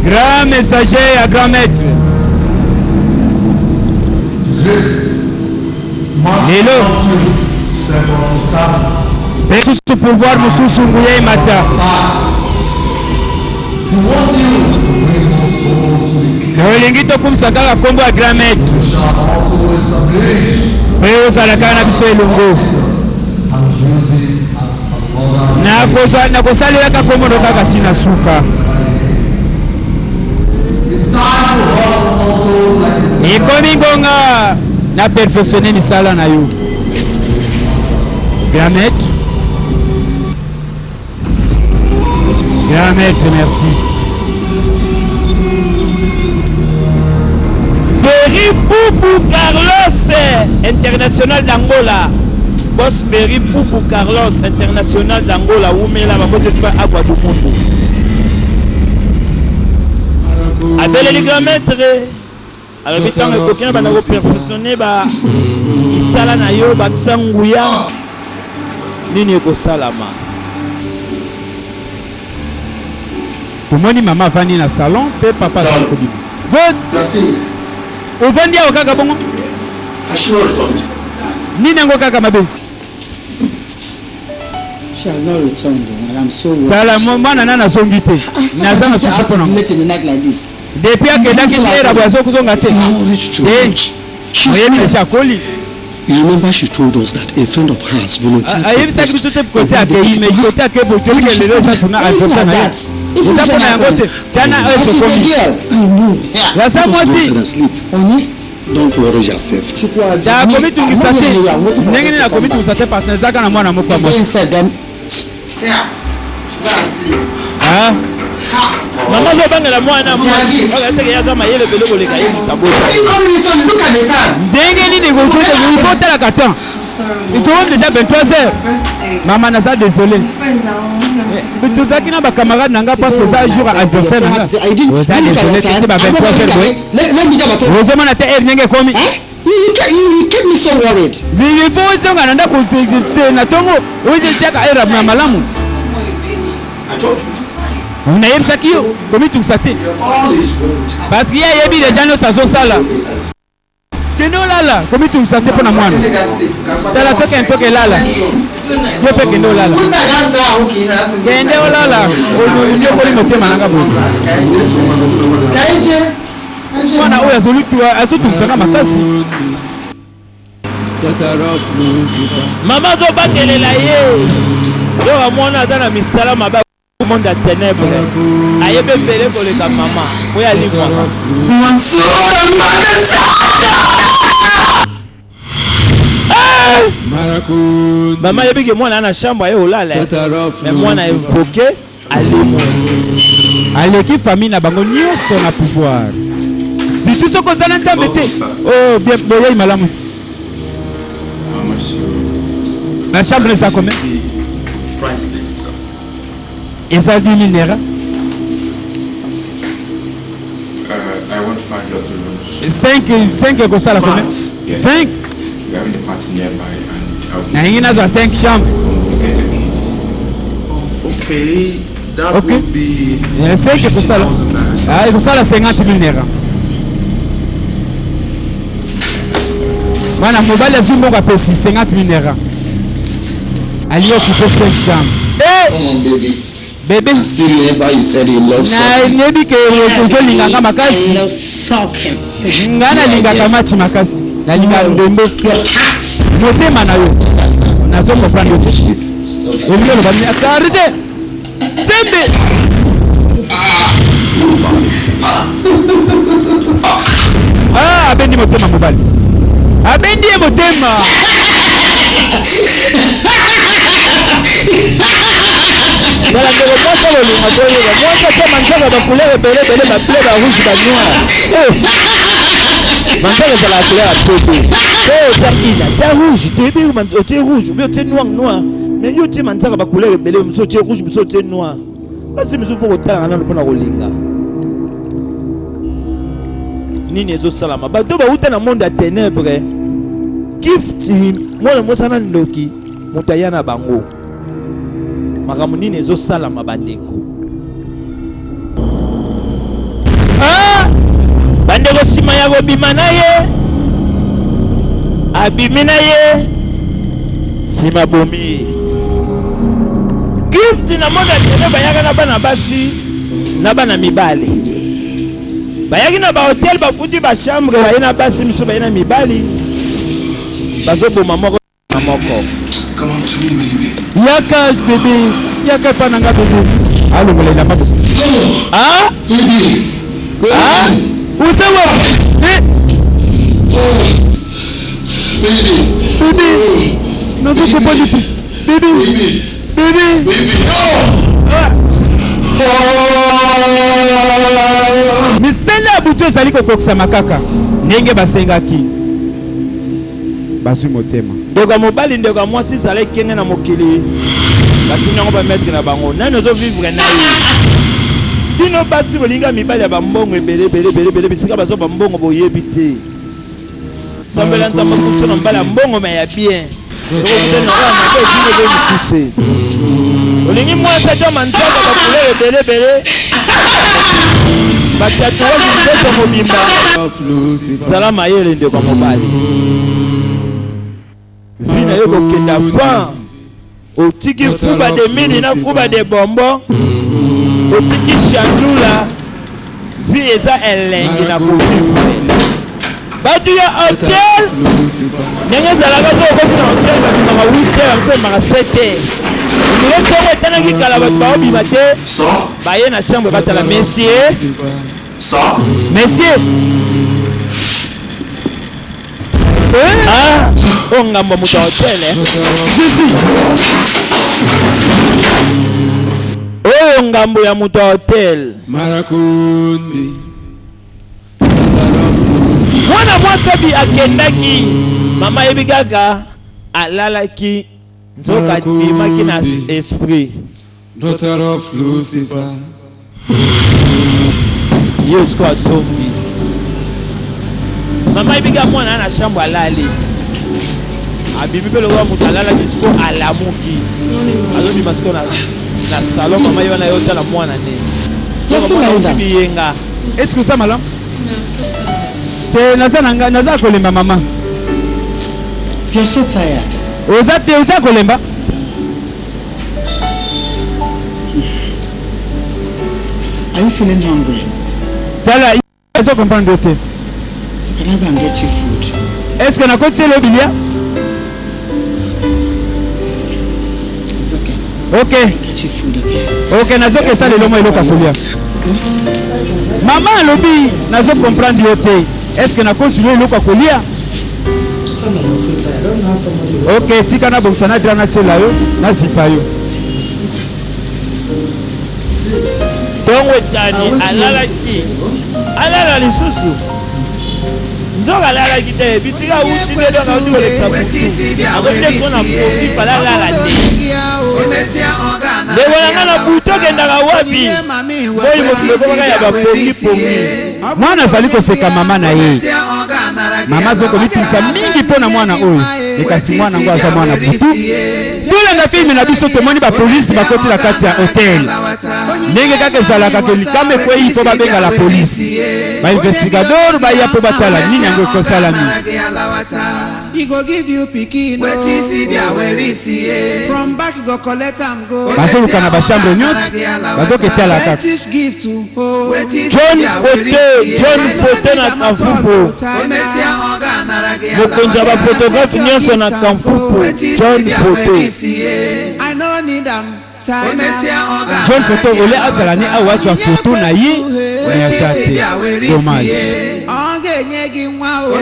grand messager ya grand maître, lelo mpe susu pouvoir mosusu nguya emata. Tolingi tokumisa kaka nkombo ya grand maître mpe ozala kaka na biso elongo. Nakozwa nakosalelaka nkombo no kaka ntina suka. Ekomi ngonga na perfectionne misala na yo, grand maître. Grand maître, merci. Berry Boubou Carlos, international d'Angola. Boss Berry Boubou Carlos, international d'Angola. Wumela, babote tuka agwa du mundu. Abeleli grand maître. Alobi ntango ekoki na banda koperfectionne ba misala na yo, bakisa nguya nini ekosalama. Tomoni mama avandi na salon mpe papa azali kobima. God, ovandi awa kaka bongo, nini yango kaka mabe? She has not returned, and I'm so worried. Tala mwana nani azongi te, naza na susi mpo nango. Late in the night like this. Depuis akendaki tera boye azokozonga te. Oyebi deja akoli. You remember she told us that a friend of hers volunteered. Ayebisaki biso te kote akei, me kote akei boye toyebi ke lelo eza tuna adversaire na ye, eza mpo na yango te tana oyo tokomi yaza mwasi. Don't worry yourself. Nakomitungisa te. Ndenge nini nakomitungisa te? Parce que ezaka na mwana moko ya mwasi. Ah. Mama azobangela mwana mwasi oyo aza mayele ebele koleka ye moto abota. Ndenge nini kokotalaka temps? Tokomi déjà 23 heures. Mama, naza désolé. Eh, tozalaki na bacamarade na nga parce que eza jour ya adversaire na nga. Oza désolé te ba 23 heures boye. Ozomona te heure ndenge ekomi. Il faut ozonga na ndako te na ntongo otiaka heure ya malamu. Nayebisaki yo komitungisa te parce que ye ayebi deja nyonso azosala. Kende olala, komitungisa te mpo na mwana. Tala tokende tokelala. Yo mpe kende olala. Kende olala, onyokoli motema na nga boye. Mwana oyo azotungisa nga makasi. Mama azobatelela ye. Yoka mwana aza na misala mabe monde ya ténèbres. Ayebi ebele koleka mama oyo alimwaka. Mama ayebi ke mwana na chambre aye olala, mais mwana évoqué alimwe. Aleki famille na bango nyonso na pouvoir. Surtout soki oza na Nzambe te. Oh, bien, boyei malamu. Na chambre eza combien? Eza 10 000 naira. 5 5 ekosala combien? 5. Nalingi nazwa 5 chambre. Okay, that Okay. would be 5 ekosala. Ah, ekosala 50 000 naira. Mwana mobali azwi mbongo apesi 50 000 naira. Alingi occuper 5 chambre. Eh! Bébé. Nayebi ke ozolinga nga makasi. Nga nalingaka match makasi. Nalingaka ndembo. Motema na yo. Nazo comprendre yo te. Olingi oloba nini? Arrête! Tembe! Ah, abendi motema mobali. Abendi ye motema. Zala ndeko mwasi akolinga koyeba mwasi ata manzaka bacouleur ebele ebele, bableu, barouge, banoir. Manzaka ezalaka couleur ya pembe te. Otya ina tia rouge, toyebi otie rouge obi otie noir noir, mais yo otie manzaka bacouleur ebele, mosusu otie rouge, mosusu otie noir. Basi mosusu mpo kotalaka nano mpona kolinga nini ezosalama. Bato bauta na monde ya ténèbre, gift mwana mwasi na ndoki, moto aya na bango. Makambo nini ezosalama, bandeko? Ah! Bandeko, nsima ya kobima na ye, abimi na ye, nsima bomi ye. Gift na monde ya ténèbre bayaka na bana basi na bana mibali. Bayaki na bahotel, bafuti bachambre, baye na basi mosusu, baye na mibali, bazoboma moko na moko. Yaka bébé, yaka epa na nga bébé. Alongola elamba bo. Ah! Ah! Ozawa! Eh! Bébé! Nazo comprendre te. Bébé! Bébé! Ah! Misala ya butu ezali kokokisama kaka ndenge basengaki. Bazwi motema. Ndeko ya mobali, ndeko ya mwasi, zala ekenge na mokili. Batindi yango bamaître na bango. Nani ozovivre na ye? Bino basi bolinga mibali ya bambongo ebele ebele ebele ebele, bisika bazwa bambongo boyebi te. Sambela Nzambe akuso na mobali ya mbongo me ya bien. Sokokutani na oyo mabe, ebino ebe mokuse. Olingi mwasi ata manzaka bacouleur ebele ebele, batatouage nzoto mobimba. Zala mayele, ndeko ya mobali. Vi na yo kokenda fan, otiki fuba de mini na fuba de bonbon, otiki chandula. Vi eza elengi na kovivre. Bato ya hotel, ndenge ezalaka, so okoti na hotel, babimaka 8 heures, mosusu babimaka 7 heures. Ndenge ntongo etanaki kala, bato baobima te. Baye na chambre, batala monsieur, monsieur. Ah, oyo ngambo ya moto ya hotel, eh? Jésus! Oyo ngambo ya moto ya hotel. Marakundi. Mwana mwasi abi akendaki, mama ayebi kaka alalaki. Nzoka abimaki na esprit. Daughter of Lucifer. Ye sikoyo azongi. Mama ayebika mwana na chambre alali. Abimi mpe lokola moto alalaki sikoyo alamuki. Azobima sikoyo na, na salon mama ye wana ye otala mwana ne. Mwana biyenga. Est-ce que oza malamu? Te naza na nga naza kolemba mama. You're so tired. Oza te oza kolemba? Are you feeling hungry? Tala azo comprendre te. So can I go and get you food? Est-ce que nakotiela yo bilia? It's okay. Ok. Get you food, okay? Ok, nazoka esalelo mwa eloko ya kolia. Mama alobi nazo comprendre yo te. Est-ce que nakozwa yo eloko ya kolia? Ok, tika nabongisa na dra natiela yo, nazipa yo. Ntongo etani alalaki, alala lisusu. Nzoka alalaki te, bisika awuti nde donc awuti kolekisa butu. Akomi te sikoyo na pongi, fale alala te. Ndeko na ngai na butu okendaka wapi? Moi mokili ekomaka ya bapongi pongi. Mwana azali koseka mama na ye. Mama azali komitungisa mingi mpo na mwana oyo, kasi mwana yango aza mwana butu. Tolanda filme na biso, tomoni bapolisi bakoti na kati ya hotel. Ndenge kaka ezalaka ke likama ekwei mpo babenga la polisi, bainvestigador baya mpo batala nini yango ekosalami. He go give you pikin oh. From back you go collect am go. Bazoluka na bachambre nyonso, bazoketala kaka. Fetish gift oh. John Pote, John Pote na Kamfufu. Mokonzi ya bafotografe nyonso na Kamfufu, John Pote. I no need am. China. John Photo ole azala ne awa azwa photo na ye me aza te dommage. Ọ ga-enye gị nwa o.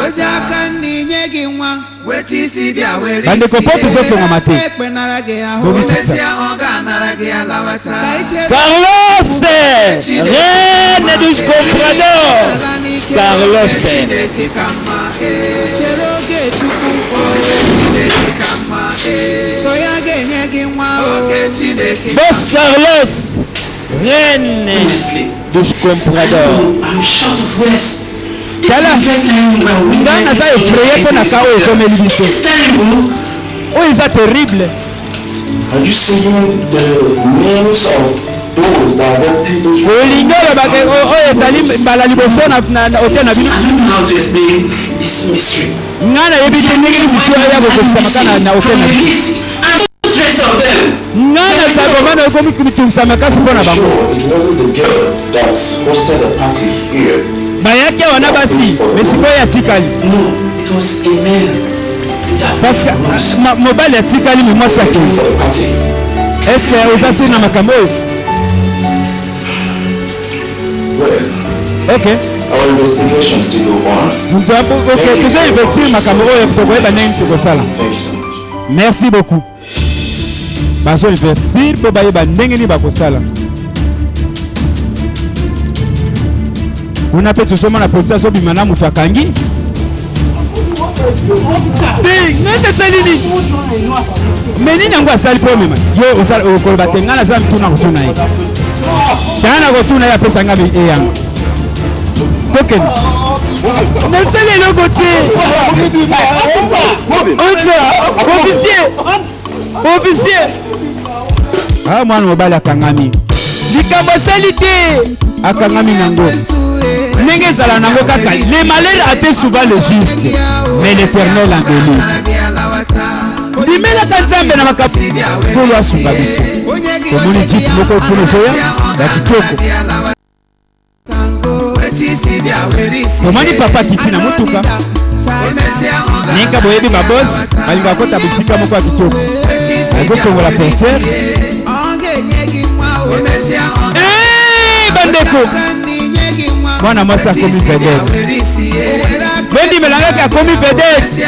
Oji aka nri nye gị nwa. Bandeko mpo tozofongwama te Ekpe nara gị ahụ. Bobikisa. Ka i chere Carlos, reine dos compradors. Carlos. chere oge Chukwu o. So ya ga-enye gị nwa o. Boss Carlos, reine dos compradors. Tala ngai naza effraye mpo na ka oyo ekomeli biso oyo eza terrible. Are you saying the names of those that adopted those Olingi olobaka oyo ezali mbala liboso na na- na hotel na bino? I don't know how to explain this mystery. Ngai nayebi te ndenge nini motu aya kokokisa maka na na hotel na biso. Trace of them. Ngai na zaboma na ekomi komitungisa makasi mpo na bango. Sure, it wasn't the girl that hosted the party here. Bayaki awa na basi me sikoyo atikali. No, it was a man. Parce que ah, ma- mobali atikali me mwasi akei. For the party. Est ce que oza siri na makambo oyo? Well, Ok. our investigation still go on. Moto apo- ok tozo investir makambo oyo tokoyeba ndenge tokosala. Thank you so much. Merci beaucoup. Bazo investir mpo bayeba ndenge nini bakosala. Kuna mpe tozomona polisi azobima na moto akangi. Te, ngai nasali nini? Me nini yango asali mpo omema ye? Okoloba te ngai naza mituna kotuna ye. Tanga na kotuna ye apesa ngai eyano. Tokende. Nasali eloko te. Oza officier. Officier. Ah, mwana mobali akangami. Likambo asali te. Akangami nango. Ndenge ezala nango kaka. Le malheur atteint souvent le juste, mais l'Éternel en délivre. Ndimelaka Nzambe na makambo Nkolo asunga biso. Tomoni jeep moko kuna ezoya ya kitoko. Tomoni papa akiti na motuka. Ninga boyebi babos balingaka kota bisika moko ya kitoko. Azofongola portière. Eh, bandeko, mwana mwasi akomi vedette. Bondimela ngaki akomi vedette,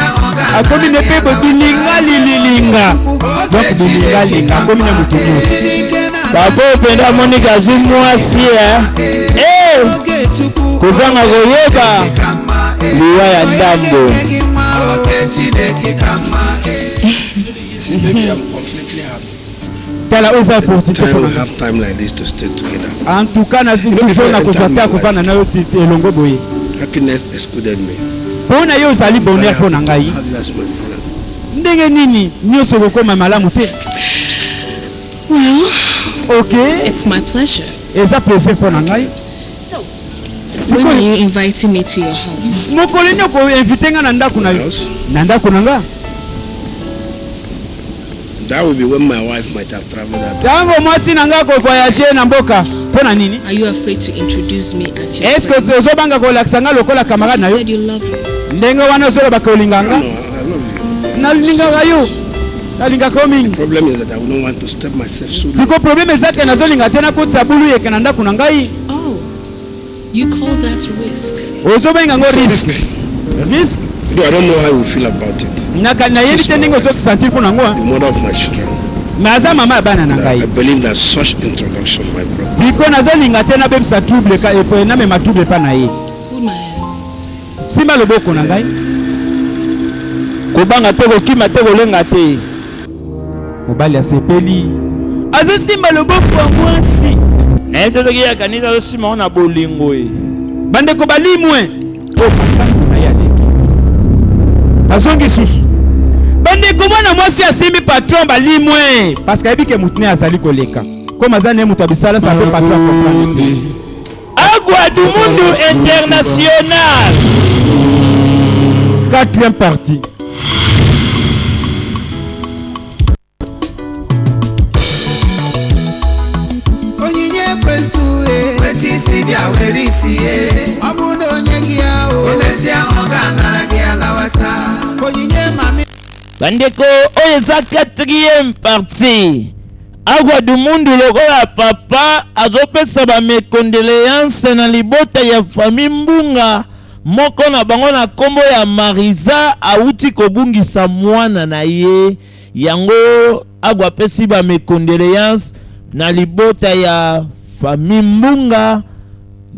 akomi ne mpe bilinga lililinga, donc bilingalinga akomi na motu nyonso. Papa oyo mpenza amoniki azwi mwasi eh. Eh! Kozanga koyeba liwa ya ndambo. Oge Chineke ka mma. See, baby, I'm completely happy. Tala oyo eza opportunité Time mpo we na nga. have time like this to stay together. En tout cas before na kozwa I te enter ya my kovanda life, na yo elongo boye. Happiness excluded me. Mpo na yo ozali bonheur mpo na ngai. Have you as my brother? Ndenge nini nyonso ekokoma malamu te? Well, Ok, it's my pleasure. eza plaisir mpo na ngai. When are you inviting me to your house? Mokolo nini okoinvite ngai na ndako na yo? House? Na ndako na nga? That will be when my wife might have traveled out. Ntango mwasi na ngai akovoyage na mboka, mpo na nini? Are you afraid to introduce me as your Eske friend? ozobanga kolakisa ngai lokola camarade na You yo? said you love me. Ndenge wana ozolobaka olinga No, nga? I love you. Nalingaka yo, nalingaka yo mingi. The problem is that I wouldn't want to step myself so low. Siko probleme eza te, nazolinga te nakotisa bulu yeke na ndako na ngai. Oh, you call that risk? Ozobenga yango It's a riske? risk. Riske? Though I don't know how you feel about it. Nayebi te ndenge ozokisentir mpo nango. The mother of my children. Me aza mama ya bana na I ngai. believe that such introduction, my brother, Siko nazolinga te nabebisa trouble namema trouble epa na ye. Hold my hands. Simba loboko na ngai. Kobanga te, kokima te, kolenga te. Mobali asepeli, azosimba loboko ya mwasi. Nayebi te soki ye akanisi azosimba ngo na bolingo ye. Bandeko balimwe po makangu na ye aleki, bazongi susu. Bandeko, mwana mwasi asimbi patron, balimwe parce que ayebi ke motu ne azali koleka comme aza ne moto ya bisala sa mpe patron acomprendre te. Agua du Mundu International. Quatrième partie. Onyinye ekwensu e, weta isi bịa were isi ye. Ọ bụrụ na onye gị ya o, emesịa ọ ga-anara gị ya lawacha. Onyinye mami. Bandeko, oyo eza quatrième partie. Agua du Mundu lokola papa azopesa bamecondoléance na libota ya famille Mbunga, moko na bango na nkombo ya Marisa awuti kobungisa mwana na ye. Yango Agua apesi bamecondoléance na libota ya famille Mbunga,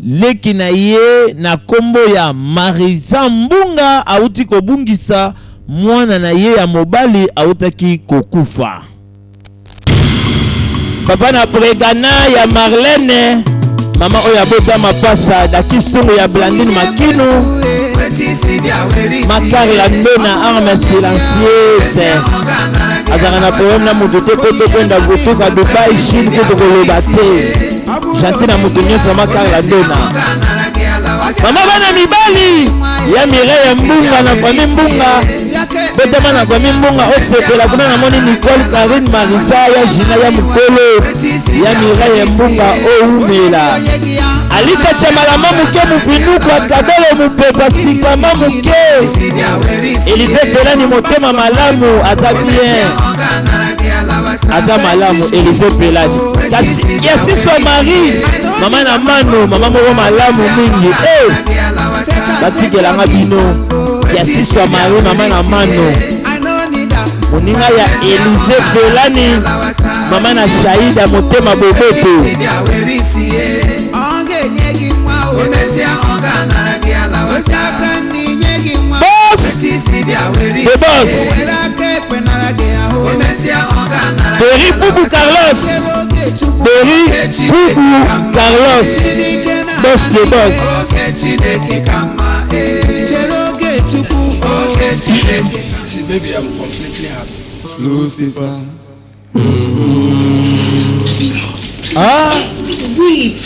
leki na ye na nkombo ya Marisa Mbunga awuti kobungisa mwana na ye ya mobali awutaki kokufa. Papa na Bregana ya Marlene, mama oyo abota mapasa dakistungu ya Blandine Makinu, Makarla Ndona arme silencieuse, azalaka na problème na motu te po tokwenda kotuka Dubai, Chine kutu koloba te. Gentil na motu nyonso, Makarla Ndona. Mama bana mibali ya Mireille Mbunga na famille Mbunga, betama na famille Mbunga osepela kuna. Namoni Nicole, Karine, Marisa ya Gina ya mokolo ya Mireille Mbunga oumela. Alita Chamalama moke mofinuku akabele mopepa sikama moke. Elize Pelani motema malamu, aza bien, aza malamu Elize Pelani. Kasi Yasiswa Marie, mama na mano, mama moko malamu mingi. Eh, batikelanga bino Yasiswa Marie, mama na mano, moninga ya Elize Pelani, mama na Shaida motema boboto. Ọ ga-enye gị nwa o, emesịa ọ ga-anara gị ya lawacha. Aka nri nye gị nwa, Boss! weta isi bịa were isi. The boss. O were aka ekpe nara gị ya o, emesịa ọ ga-anara gị Berry ya Bubu lawacha. Carlos. Chere oge Chukwu, Berry oge Chineke Bubu ka mma. Carlos. Jiri ike na Boss the boss. Oge Chineke ka mma, ee. Chere oge Chukwu, oge Chineke. See, baby, I'm completely happy. Lucifer. Ah, Wait,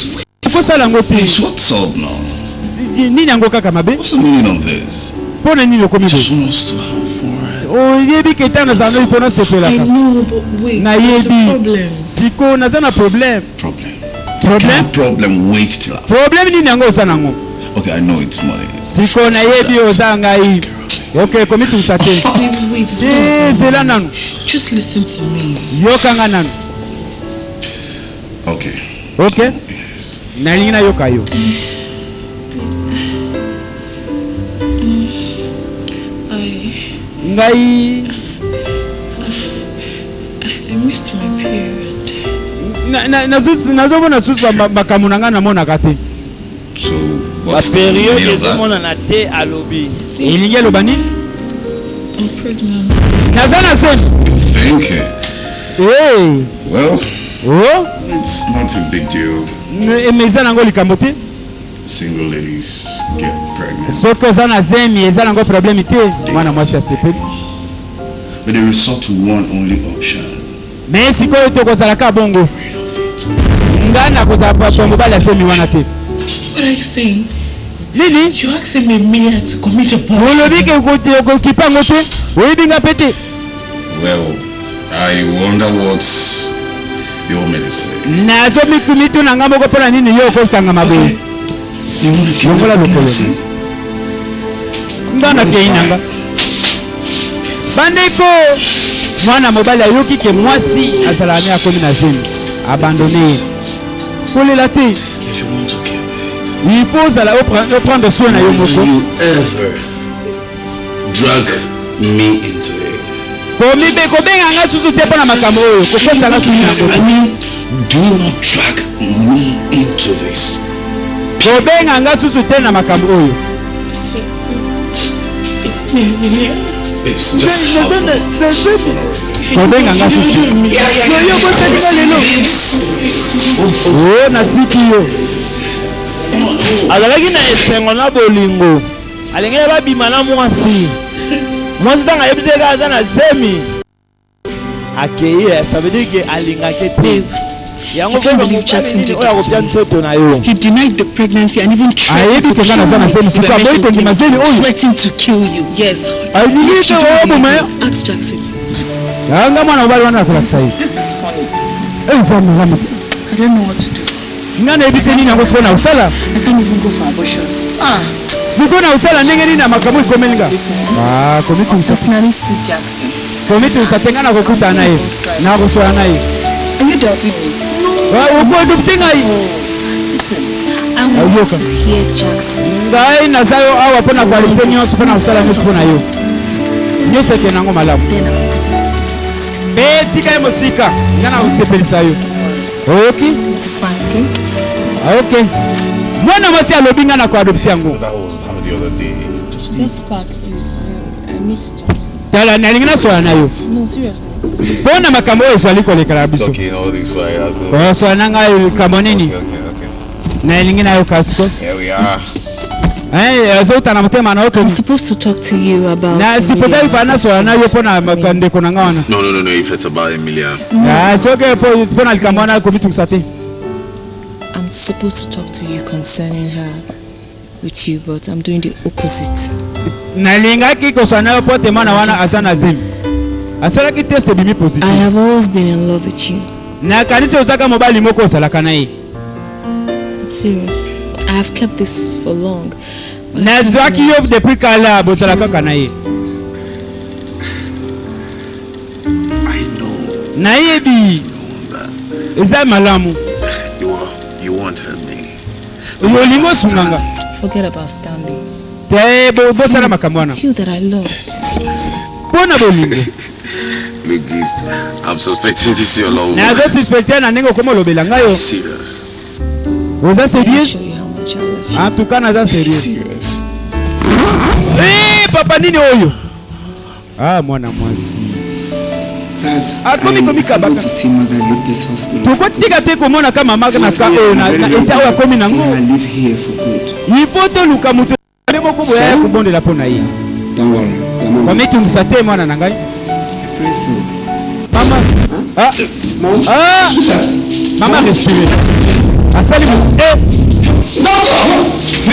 okosala yango te. please, what's up now? Nini yango kaka mabe? What's the meaning of this? Mpo na nini okomi Just boye? want us to have fun. Oyebi ke ntango nazala noi mpo I nasepelaka. know, but wait. There's a Nayebi. problem. Sikoyo naza na problème. Problem. Problème? Can problem wait till I... Problème nini yango oza nango? Okay, I know it's money. Sikoyo nayebi oza ngai. Ok, komitungisa te. Baby, wait. It's Te, not zela nanu. Just listen to me. Yokanga nanu. Okay. Ok, Yes. nalingi nayoka yo. I Ngai I missed my period. Nazomona susu makambo na ngai namonaka te. So, what's the Baperiode meaning of that? ezomonana te, alobi. Elingi eloba nini? I'm pregnant. Naza na zemi. Thank you. Hey. Well, oh? It's not a big deal. Mais eza nango likambo te. Single ladies get pregnant. Soki oza na zemi, eza nango problème te. Mwana mwasi asepeli. But they resort to one only option. Mais sikoyo tokozala ka bongo. Ngai nakozala pa mobali ya zemi wana te. What are you saying? Nini? You asked him a million to commit abortion. Olobi ke okokipa yango te, oyebi nga mpe te. Well, I wonder what you want me to say. Nazomituna nga moko mpo na nini yo okokangama boye. Longola lokolo. Nga nakei na nga. Bandeko, mwana mobali ayoki ke mwasi azalaka ne akomi na zemi, abandonne ye. Kolela te. Il faut ozala oprendre soin na yo moko. You ever drag me into it. Komibe kobenga nga susu te mpo na makambo oyo, kokosa nga susu na yango. I mean, do not drag me into this. Kobenga nga susu te na makambo oyo. It's just half of Kobenga nga susu. Yo bosali nga lelo. O natiki yo. Azalaki na esengo na bolingo, alingaki babima na mwasi. Mwasi ntango ayebisi ye kaka aza na zemi, akei. Ça veut dire que alingaki te yango. I can't believe Jackson did Oyo this to akopia me. nzoto na yo. He denied the pregnancy and even Ayebi threatened to ke nga kill naza na me zemi, if sikoyo I aboyi mentioned kondima him. zemi oyo. Threatened to kill you. Yes. Alingi If te you don't oboma yo. believe me, ask Jackson. Nga mwana mobali wana akolakisa ye. This is funny. Eza malamu te. I don't know what to do. Nga nayebi te nini yango sikoyo na kosala. I can't even go for abortion. Ah. Sikoyo na kosala ndenge nini na makambo ekomeli nga? Ah, komitungisa. Personally see Jackson. Komitungisa te, nga nakokutana na ye, nakosola na ye. Are you doubting me? Ah, okodubte ngai. Listen, I want Ayoka. to hear Jackson. Ngai naza yo awa mpo na koalite nyonso, mpo na kosala nyonso mpo na yo. Nyonso ekende yango malamu. Then I'll put him at peace. Mpe tika ye mosika, nga na kosepelisa yo, oyoki? Fine, okay? Ah, ok, mwana mwasi alobi nga na koadopte yango. That was how the other day. Just park, please. I need to talk to you. Tala, nalingi nasola na yo No, seriously. mpo na makambo oyo ezwali kolekela na biso. Talking all this way. So. Osola na ngai likambo nini? Okay. Nalingi nayoka siko. Here we are. Azouta na motema na yo I'm toni. supposed to talk to you about. Na sipotaki pa nasola na yo mpo na ndeko na nga wana. No. If it's about Emilia. Ah, soki mpo na likambo wana, komitungisa te. I'm supposed to talk to you concerning her with you, but I'm doing the opposite. Nalingaki kosola na yo mpo te mwana wana aza na zemi, asalaki test, ebimi I positif. have always been in love with you. Nakanisi ozaka mobali moko ozalaka na ye. I'm serious. I have kept this for long. But I can't Nazwaki do yo depuis kala, bozala kaka na ye. I know Nayebi eza malamu. you wanted me. Olingi osunganga. it. Forget about Stanley. Te, bosala makambo wana. It's you that I love. Mpo na bolingo. Look, I'm suspecting this is your love. Nazosuspecte na ndenge okoma olobela ngai yo. Serious. Oza Let me sérieuse? show you how much I love you. En tout cas, naza sérieux. Serious. Eh, papa, nini oyo? Ah, mwana mwasi Dad, akomi I'm komikabaka. unable to see mother leave this hospital. Tokotika te komona ka mama na ka oyo na eta oyo akomi nango. See her leave here for good. Il faut toluka moto nde moko boye aya kobondela mpo na ye. Don't worry. I'm on. Komitungisa te, mwana na ngai. I pray so. Mama, ah. Mom? Ah. Mama respire, asali eh.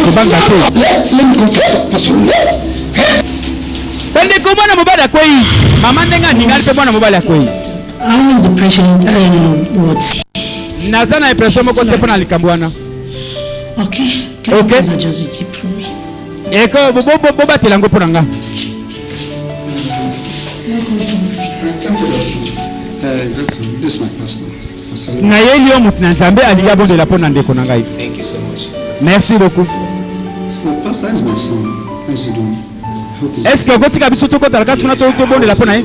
Kobanga te. Let me go first. Bandeko, mwana mobali akwei. Mama ndenge aningani mpe mwana mobali akwei. I was the president. What? Naza na impression moko te mpo na likambo wana. Okay. Okay. Those are just a tip from me. Eko bobatela yango mpo na nga. Doctor, this is my pastor. Pastor. Nayeli yo moto na Nzambe, alingi abondela mpo na ndeko na ngai. Thank you so much. Merci beaucoup. So, pastor, is my son. How is he doing? I hope he's Est ce que okotika biso tokotala kati kuna, tobondela mpo na ye?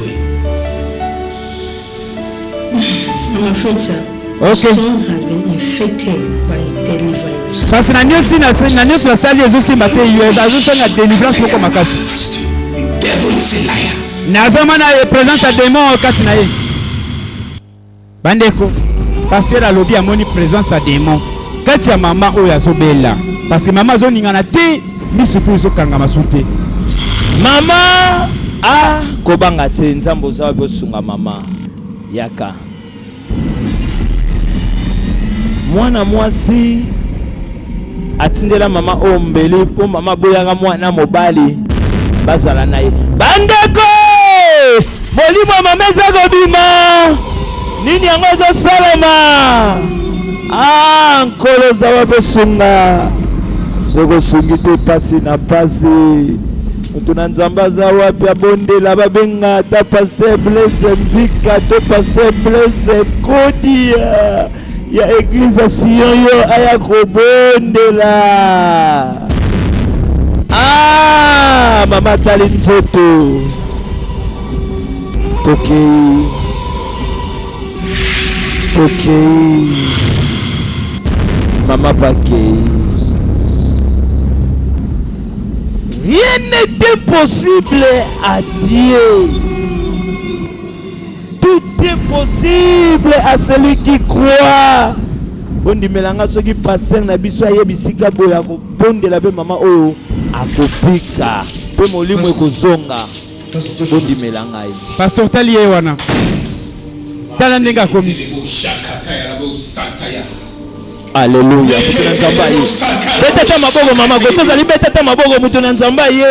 I'm afraid, sir. Okay. Son has been infected by a deadly virus. Kasi na nyonso na nyonso nasali ezosimba te, yo azosenga délivrance moko makasi. The devil is a liar. Nazomona ye présence ya démon kati na ye. Bandeko, pasteur alobi amoni présence ya démon kati ya mama oyo azobela, parce que mama azoningana te, misu mpe ezokangama su te. Mama a kobanga te, Nzambe oza wapi osunga mama. Yaka mwana mwasi atindela mama oyo mbeli mpo mama aboyaka mwana mobali bazala na ye. Bandeko, molimo ya mama eza kobima, nini yango ezosalema? Ah, Nkolo oza wapi osunga? Soki osungi te, pasi na pasi. Moto na Nzambe aza wapi abondela, babenga ata pasteur Blaise Mvika to pasteur Blaise Kodia ya eglise ya Sion yo aya kobondela. Ah, mama atali nzoto, tokei tokei, mama bakei. Rien n'est impossible à Dieu. Tout est possible à celui qui croit. Bondimela nga soki pasteur na biso aye bisika boye akobondela mpe mama oyo akobika mpe molimo ekozonga. Bondimela ngai. Pasteur, tali ye wana, tala ndenge akomi. Alleluia, moto na Nzambe aye. Beta ata maboko mama, koto ozali, beta ata maboko, moto na Nzambe aye.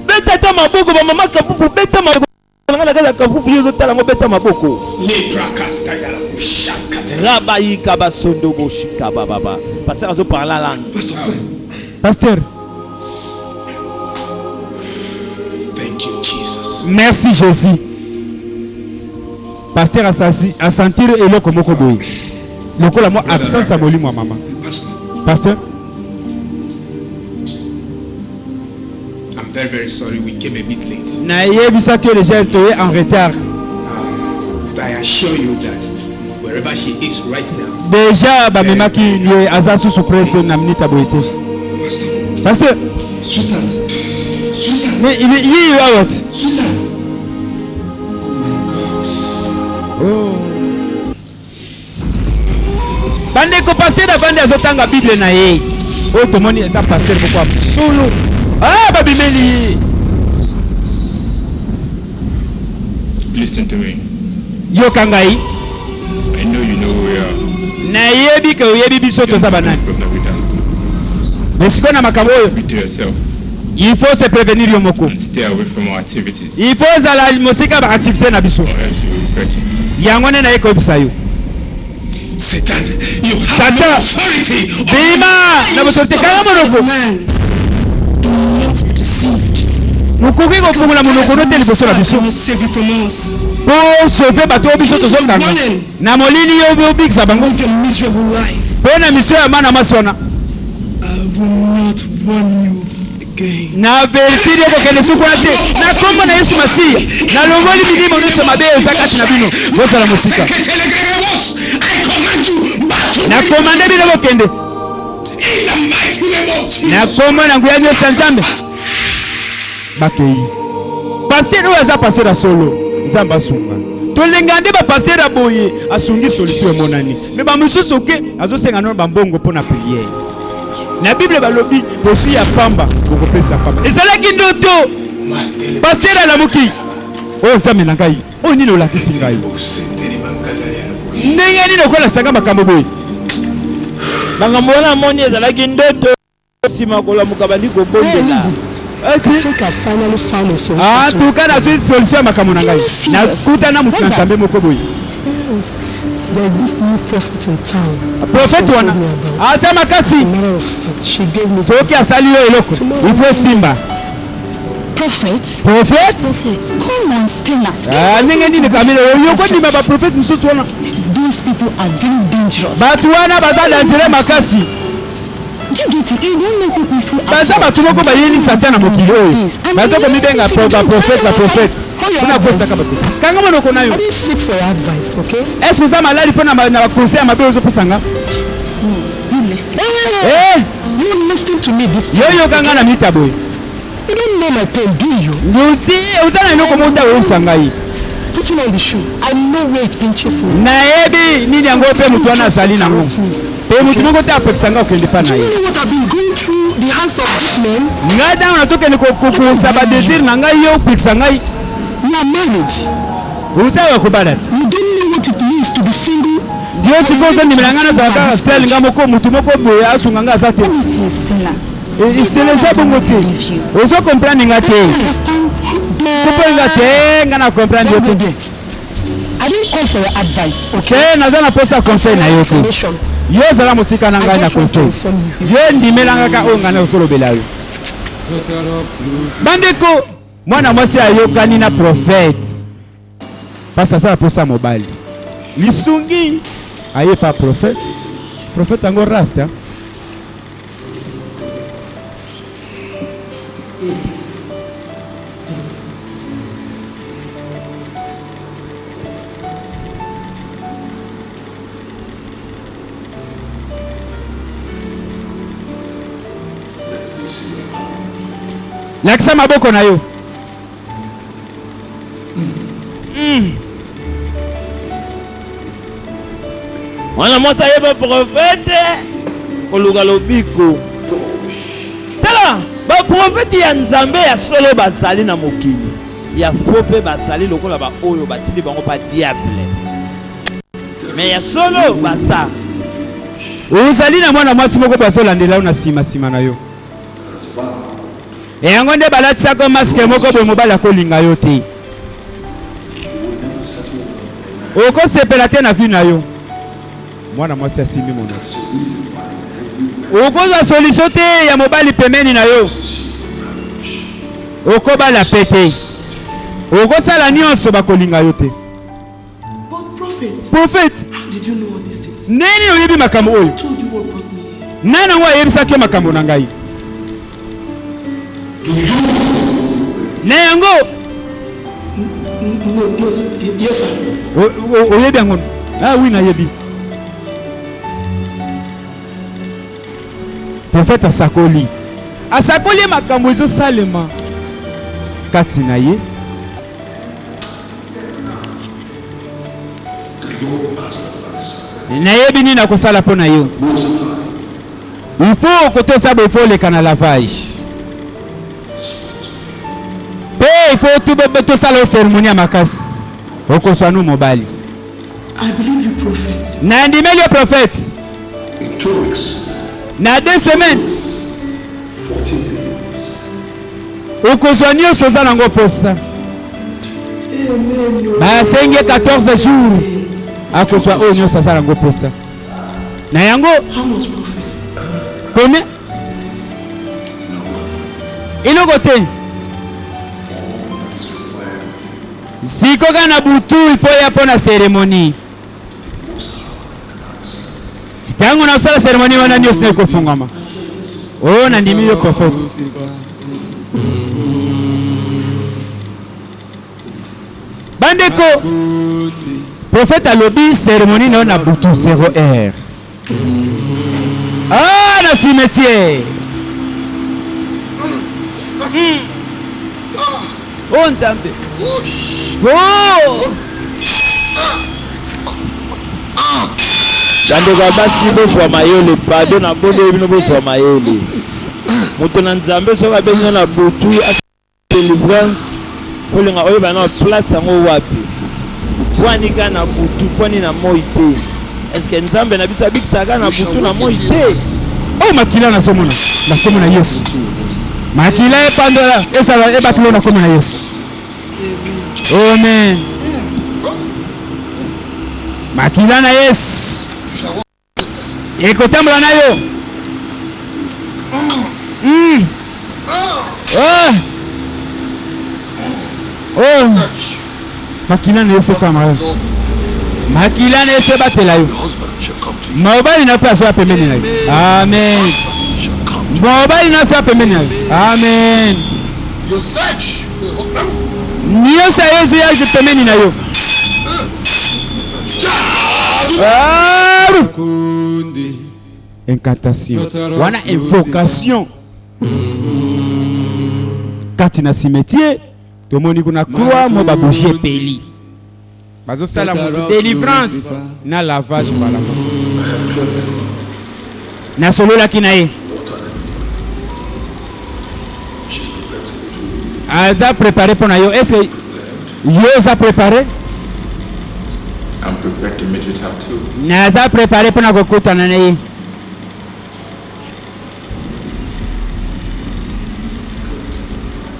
Beta ata maboko ba mama Kapupu, beta maboko na nga na kati ya Kapupu, yo ozotala yango, beta maboko. Rabayika basondo boshika bababa. Pasteur azo parler langue. Pasteur. Thank you, Jesus. Merci Jésus. Pasteur asasi asentir eloko moko boye lokola mwa absence ya molimo ya mama. Pasteur. I'm very, very sorry we came a bit late. Nayebisaki yo deja toye en retard. But I assure you that wherever she is right now, Deja bamemaki ye, aza susu presse na minute ya boye te. Pasteur. Sweetheart. Sweetheart. Mais il est ye awa ti. Sweetheart. Oh. Bandeko, pasteur avandi azotanga Bible na ye. Oyo tomoni eza pasteur moko ya solo. Ah, babimeli ye. Listen to me. Yoka ngai. I know you know who we are. Nayebi ke oyebi biso toza banani. Problem with that. Mais sikoyo na makambo oyo, Be to yourself il faut se prévenir yo moko. and stay away from our activities, Il faut ozala mosika ya baactivité na biso. or else you will regret it. Yango nde naye koyebisa yo. Satan, you have no Satan, authority. bima na bosoto te, kanga monoko. Do not be deceived. Mokoki kofungola monoko no te liboso na biso will save you from us. mpo sauve bato oyo biso tozokanga na molili, yo obikisa bango Live your miserable life. mpo na misio ya mana mwasi wana. I will not warn you again. Na vertiri okokende suku wana te na nkombo na Yesu Masiya. Nalongoli milimo nyonso mabe eza kati na bino, bozala mosika. I command you back to Na komande bino bokende in the mighty name of Jesus. na nkombo na nguya nyonso ya Nzambe. Bakei. Pasteur oyo aza pasteur ya solo, Nzambe asunga. Tolenga nde bapasteur ya boye, asungi, solution emonani. Me bamosusu oke azosenga nano bambongo mpo na priere. Na Bible balobi boswi ya pamba, bokopesa pamba. Ezalaki ndoto, pasteur alamuki: oyo Nzambe na ngai, oyo nini olakisi ngai? Ndenge nini okolasanga makambo boye? Makambo wana amoni ezalaki ndoto. Nsima kolamuka bandi kobondela. I think I finally found a solution. En tout cas, nazwi solution ya makambo na ngai, nakutana moto na Nzambe moko boye. There's this new prophet in town. Prophète wana aza makasi. As a matter of fact, she gave me Soki asali yo eloko, il faut simba. Prophet? Prophète. Come on, Stella. Ah, ndenge nini Kamile oyo kondima baprofete mosusu wana? Those people are very dangerous. Bato wana baza dangereux makasi. Do you get it? You don't know who is who at Baza all. bato moko bayeli Satan na mokili oyo, baza komibenga baprofete, baprofete mpona kosaka bato. Kanga monoko na yo. I didn't seek for your advice, okay? Est-ce oza malali mpo na baconseil ya mabe ozopesa nga? You listen. Eh! You listen to me this Yo yoka nga na mita boye. You don't know my pain, do you? Lucy, oza na eloko moko te akoyebisa ngai. Putting on the shoe, I know where it pinches me. Nayebi nini yango mpe moto wana azali nango. Mpe moto moko te apekisa ngai kokende epai na Do ye. you know what I've been going through the hands of these men? Ngai ntango nazokende kokosa badesire na ngai, yo opekisa ngai. You are married. Oza ya kobala te. You don't know what it means to be single. Yo sikoyo ozondimela ngai nazala kaka sel ngai moko, moto moko boye asunga ngai aza te. Promise me, Stella. Esele eza bongo te. Ozo comprendre nga te. Understand? Comprendre nga te, nga na comprendre yo te. I didn't call for your advice, okay? Te, naza na posa conseil na yo te. Information. Yo ozala mosika na ngai na conseil. Yo ndimela nga kaka oyo ngai nazolobela yo. Bandeko, mwana mwasi ayokani na prophète. Parce aza na posa mobali. Lisungi aye pa prophète. Prophète yango rasta. Lakisa maboko na yo. Mwana mwasi ayeba profete koluka lobiko. Tala, baprofete ya Nzambe ya solo bazali na mokili, ya fo mpe bazali lokola baoyo batindi bango pa diable. Me ya solo baza. Ozali na mwana mwasi moko boye azolandela yo na nsima nsima na yo. Yango nde balatisaka yo maske moko boye mobali akolinga yo te. Okosepela te na vie na yo. Mwana mwasi asimbi monoko. Okozwa solution te ya mobali pembeni na yo. Okobala pe te. Okosala nyonso bakolinga yo te. But prophet, Prophet, how did you know all these things? ndenge nini oyebi makambo oyo? Who told you what brought me here? Nani yango ayebisaki yo makambo na ngai? Na yango No, yes, yes, sir. oyebi yango? Ah oui, nayebi. Prophète asakoli. Asakoli makambo ezosalema kati na ye. Nayebi nini nakosala mpo na yo. Il faut kotosa boye, il faut oleka na lavage. Mpe il faut tosala yo cérémonie ya makasi. Okozwa nu mobali. I believe you, prophet. Nandimeli yo prophète. In 2 weeks, Na 2 semaines 14 days, okozwa nyonso oza nango posa. Amen. Basengi ye 14 jours akozwa oyo nyonso aza nango posa. Na yango How much, prophet? combien? Eloko te. Sikoka na butu il faut ya mpo na cérémonie. Ntango nasala cérémonie wana nyonso na ekofungwama. Oyo nandimi yo prophète. Bandeko, prophète alobi cérémonie na yo na butu 0 heure. Ah, na cimetière. Oh Nzambe. Oh. Bandeko ya basi bozwa mayele, pardon na bondeli bino bozwa mayele. Moto na Nzambe soki abengi yo na butu delivrance, olinga oyeba na place yango wapi. Pwani kaka na butu, pwani na moi te. Est-ce que Nzambe na biso abikisaka kaka na butu na moi te? Oh makila nazomona na kombo na Yesu. Makila epandola ezala ebatela na kombo na Yesu. Amen. Makila na Yesu ekotambola na yo. Oh. Oh. Makila na Yesu ekama yo. Makila na Yesu ebatela yo. Mobali na yo mpe azoya pembeni na yo. Amen. Mobali na yo azoya pembeni na yo. Amen. Your search will Nyonso ya Yesu ya pembeni na yo. Incantation. Wana invocation. Kati na cimetière tomoni kuna croix mo babougie epeli, bazosala moto délivrance na lavage mbala moko. Nasololaki na ye, aza préparé mpo na yo. Est ce que yo oza préparé? I'm prepared to meet with her too. Naza préparé mpo na kokutana na ye.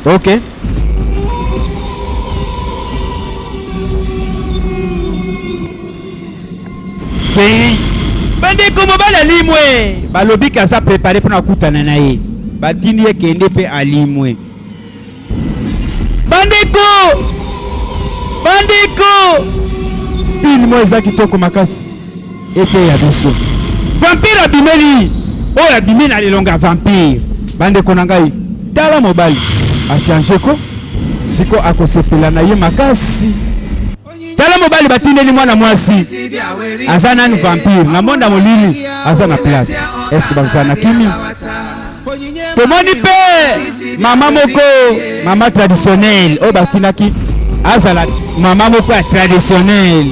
Ok. Te bandeko, mobali alimwe, balobi ke aza préparé mpo na kokutana na ye, batindi ye kende mpe alimwe. Bandeko, bandeko, film oyo eza kitoko makasi, eteya biso. Vampire abimeli oyo abimi na lilonga ya vampire. Bandeko na ngai, tala mobali achange ko siko akosepela na ye makasi. Tala mobali batindeli mwana mwasi, aza nanu vampire na monde ya molili, aza na place eske bazala na kimia? Tomoni mpe mama moko, mama traditionnelle oyo batindaki azala mama moko ya traditionnelle.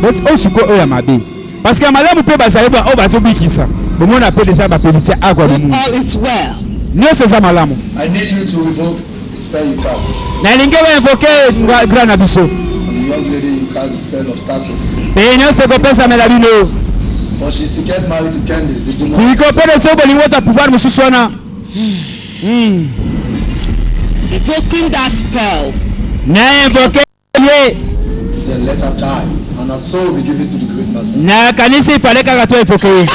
Basi oyo sikoyo oyo ya mabe, parce que ya malamu mpe bazali ba oyo bazobikisa. Bomona mpe deja bapelitia agwa bomungi. All is well. Nyonso eza malamu. I need you to revoke the spell you cast. Nalingi bainvoke grand na biso. On the young lady you cast the spell of Tarsus. Mpe nyonso ekopesamela bino. For she's to get married to Candice, the demon. Siko mpe deso bolingi ozwa pouvoir mosusu wana. Revoking that spell. Na invoke ye. Then let her die, and her soul be given to the great master. Nakanisi ifale kaka to invoke ye.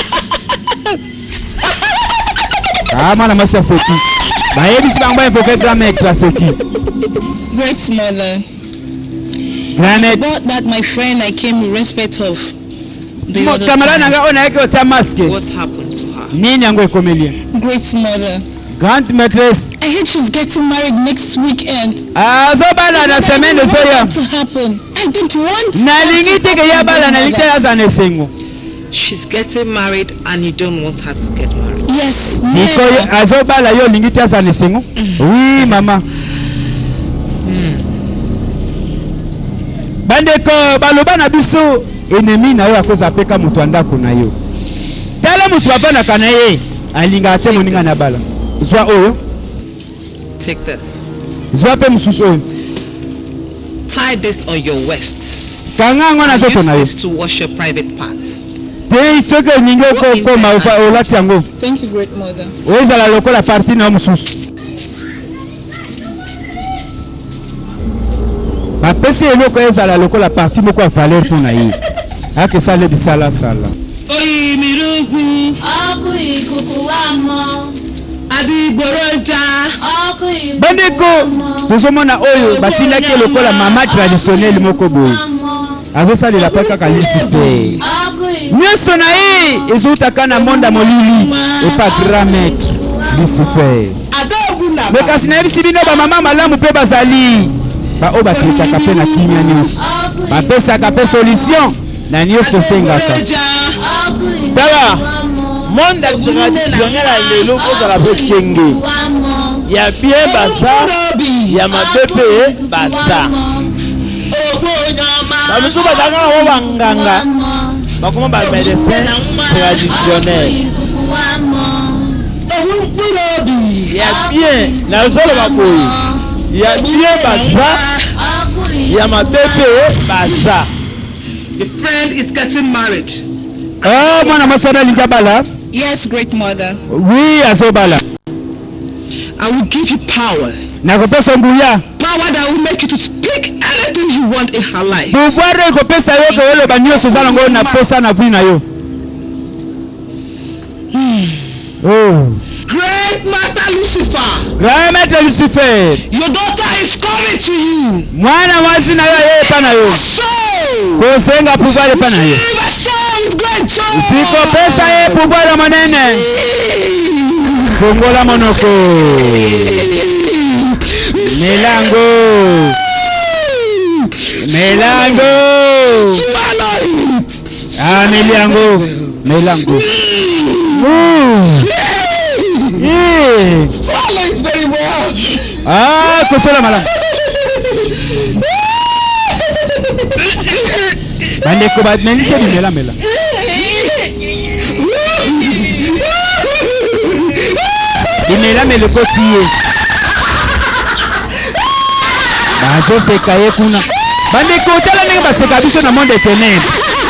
Ah, mwana mwasi aseki, bayebisi bango bainvoke grand maître, aseki. Great mother. Grand maître. About that, my friend, I came in respect of the other Camarade na time. ngai oyo nayaki otya masque. What happened to her? Nini yango ekomeli ye? Great mother. Grande maîtresse. I heard she's getting married next weekend. Azobala na I semaine don't want ezoya. that to happen. I don't want Nalingi that te to ke ye happen, abala, nalingi te mother. aza na esengo. She's getting married and you don't want her to get married. Yes. Sikoyo never. azobala, yo olingi te aza na esengo? Oui, mama. Bandeko, baloba na biso, ennemi na yo akozala mpe ka moto ya ndako na yo. Tala moto avandaka na ye, alingaka te moninga na bala. Zwa oyo. Take this. Zwa mpe mosusu oyo. Tie this on your waist. Kanga yango na And nzoto use na yo. this to wash your private part. Te soki olingi okokoma olati yango. Thank you, great mother. Ozala lokola parti na yo mosusu. Bapesi eloko ezala lokola parti moko ya valeur mpo na ye, akesala bisalasala. Oyimirugu. Ọkụ ikuku ama. Adịgboroja. Ọkụ ikuku Bandeko, tozomona oyo batindaki ye lokola mama traditionnelle moko boye, azosalela mpe kaka lisi te. Nyonso na ye ezowutaka na monde ya molili epa grand maître Lucifer. Me kasi nayebisi bino, bamama malamu mpe bazali, baoyo batraitaka mpe na kimia nyonso, bapesaka mpe solution na nyonso tosengaka. Tala monde traditionnel ya lelo, kozala mpe kenge ya bien baza, ya mabe mpe baza. Bamisusu bazalaka na bango banganga, bakoma bamédecin traditionnel ya bien. Nazoloba boye, ya bien baza, ya mabe mpe baza. The friend is getting married. Oh, mwana mwasi wana alingi abala. Yes, great mother. Oui, azobala. I will give you power. Nakopesa nguya. Power that will make you to speak anything you want in her life. Pouvoir oyo ekopesa yo ke oloba nyonso oza nango na posa na vie na yo. Oh. Great Master Lucifer, Grand maître Lucifer, your daughter is coming to you. Mwana mwasi na yo aye epa na yo Soul. kosenga pouvoir epa na yo. Receive a soul with great joy. Sikopesa ye pouvoir ya monene. Fongola monoko, melango, melango. Swallow it. Ameli yango, melango. Ooh. Yeah. Swallow it very well. Ah, kosola malamu. Bandeko bamelisi ye bimelamela. Bimelamela ekoti ye. Bazoseka ye kuna. Bandeko tala ndenge baseka biso na monde ténèbres.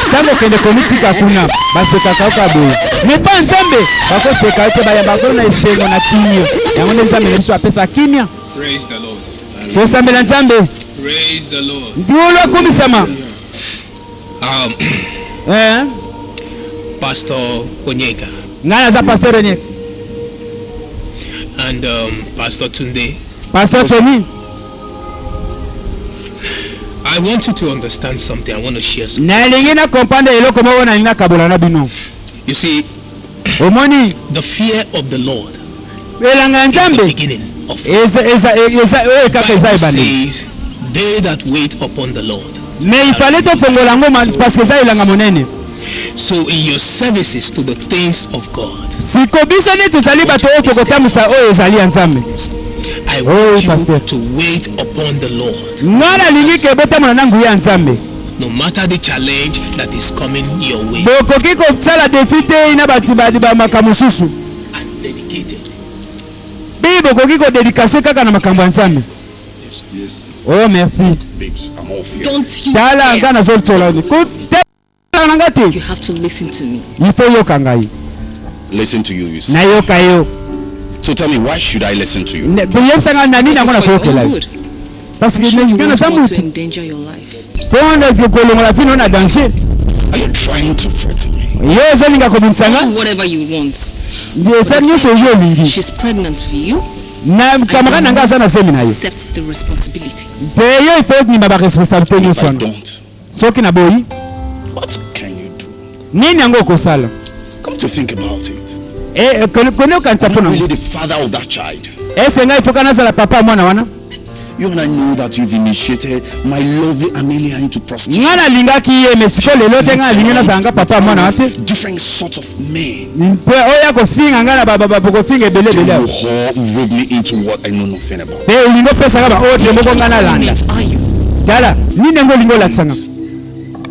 Ntango okende komitika kuna basekaka yo kaka boye. Mais pa Nzambe bakoseka yo te bayambaka yo na esengo na kimia. Yango nde Nzambe na biso apesa kimia. Praise the Lord. Tosambela Nzambe. Praise the Lord. Nkolo akumisama. Eh? Pastor Onyeka Ngai naza Pastor Onyeka. and Pastor Tunde. Pastor Tony. I want you to understand something. I want to share something. Nalingi na comprendre eloko moko nalingi nakabola na bino. You see, Omoni the fear of the Lord elanga ya Nzambe eza eza eza oyo kaka eza Bible ebandeli. says, they that wait upon the Lord. Mais il fallait tofongola yango ma- parce que eza elanga monene. So in your services to the things of God, Siko biso nde tozali bato oyo tokotambusa oyo ezali ya Nzambe. I Oh, want oui, you pasteur. to wait upon the Lord. Ngai nalingi ke botambola na nguya ya Nzambe. No matter the challenge that is coming your way. Bokoki kosala defi te na bato ba- ba makambo mosusu. And dedicated. Mpe bokoki kodedikase kaka na makambo ya Nzambe. Yes. Oh merci. Babes, I'm off here. Don't you Tala dare. nga nazotsola. Kotala na nga te. You have to listen to me. Il faut yoka ngai. Listen to you, you see. Nayoka yo. So tell me, why should I listen to you? Ne- Boyebisa ngai na nini yango It's for your nakoyokela own yo. good. Parce que I'm sure you nga won't naza want to mutu. endanger your life. Mpo wana kolongola vino na danger. Are you trying to threaten me? Yo ozolinga kobimisa nga? Do whatever you want. Eza nyonso yo olingi. She's pregnant for you. Na camarade na ngai aza na zemi na ye. Accept the responsibility. Mpe yo ifo ondima ba responsabilité nyonso wana. Soki naboyi, What can you do? nini yango okosala? Come to think about it. Eh, eh, kone okanisa mpo I'm na really ngo. the father of that child. Ese ngai ifoka nazala papa ya mwana wana? You and I know that you've initiated my lovely Amelia into prostitution. Ngai nalingaki ye, mais sikoyo lelo te ngai nalingi nazala nga papa ya mwana wana te. Different sorts of men. Mpe oyo akofinga ngai na ba- ba- ba- bokofinga ebele ebele You awa. all rope me into what I know nothing about. Mpe olingi opesa nga ba ordre moko ngai nalanda. Tala, nini yango olingi olakisa nga?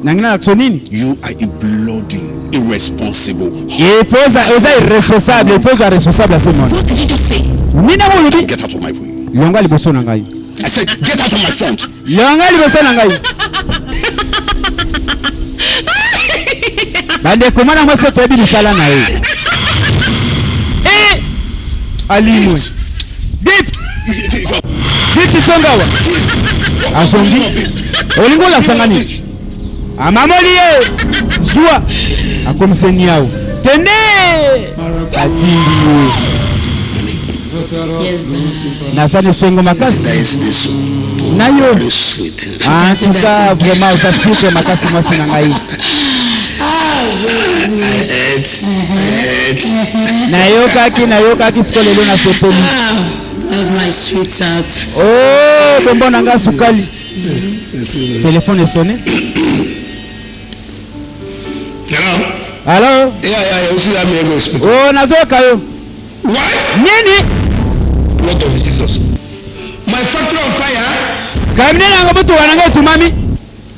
Nangi nalakisa yo nini? You are a bloody irresponsible. Il faut oza oza irresponsable, il faut oza responsable ya se mwana. What did you just say? Nini yango olobi? Get out of my way. Longwa liboso na ngai. I said, get out of my front. Longwa liboso na ngai. Bandeko mwana mwasi oyo toyebi misala na ye. Eh! Alimwe. Gift! Gift songa awa. Azongi. Olingi olakisa nga nini? Amamoli ye. Zwa. Akomiseni yawo. Kende! Batindi ye. Naza na esengo makasi. Na yo. En tout cas, vraiment, oza sucre makasi mwasi na ngai. Nayokaki, nayokaki siko lelo nasepeli. That's my sweetheart. Oh, bonbon na ngai sukali. Téléphone esonne. Hello? Allo? Yeah, yeah, yeah. You see that man speak. Oh, nazoyoka yo. What? Nini? Blood of Jesus. My factory on fire. Kamine nango motuka na ngai etumami.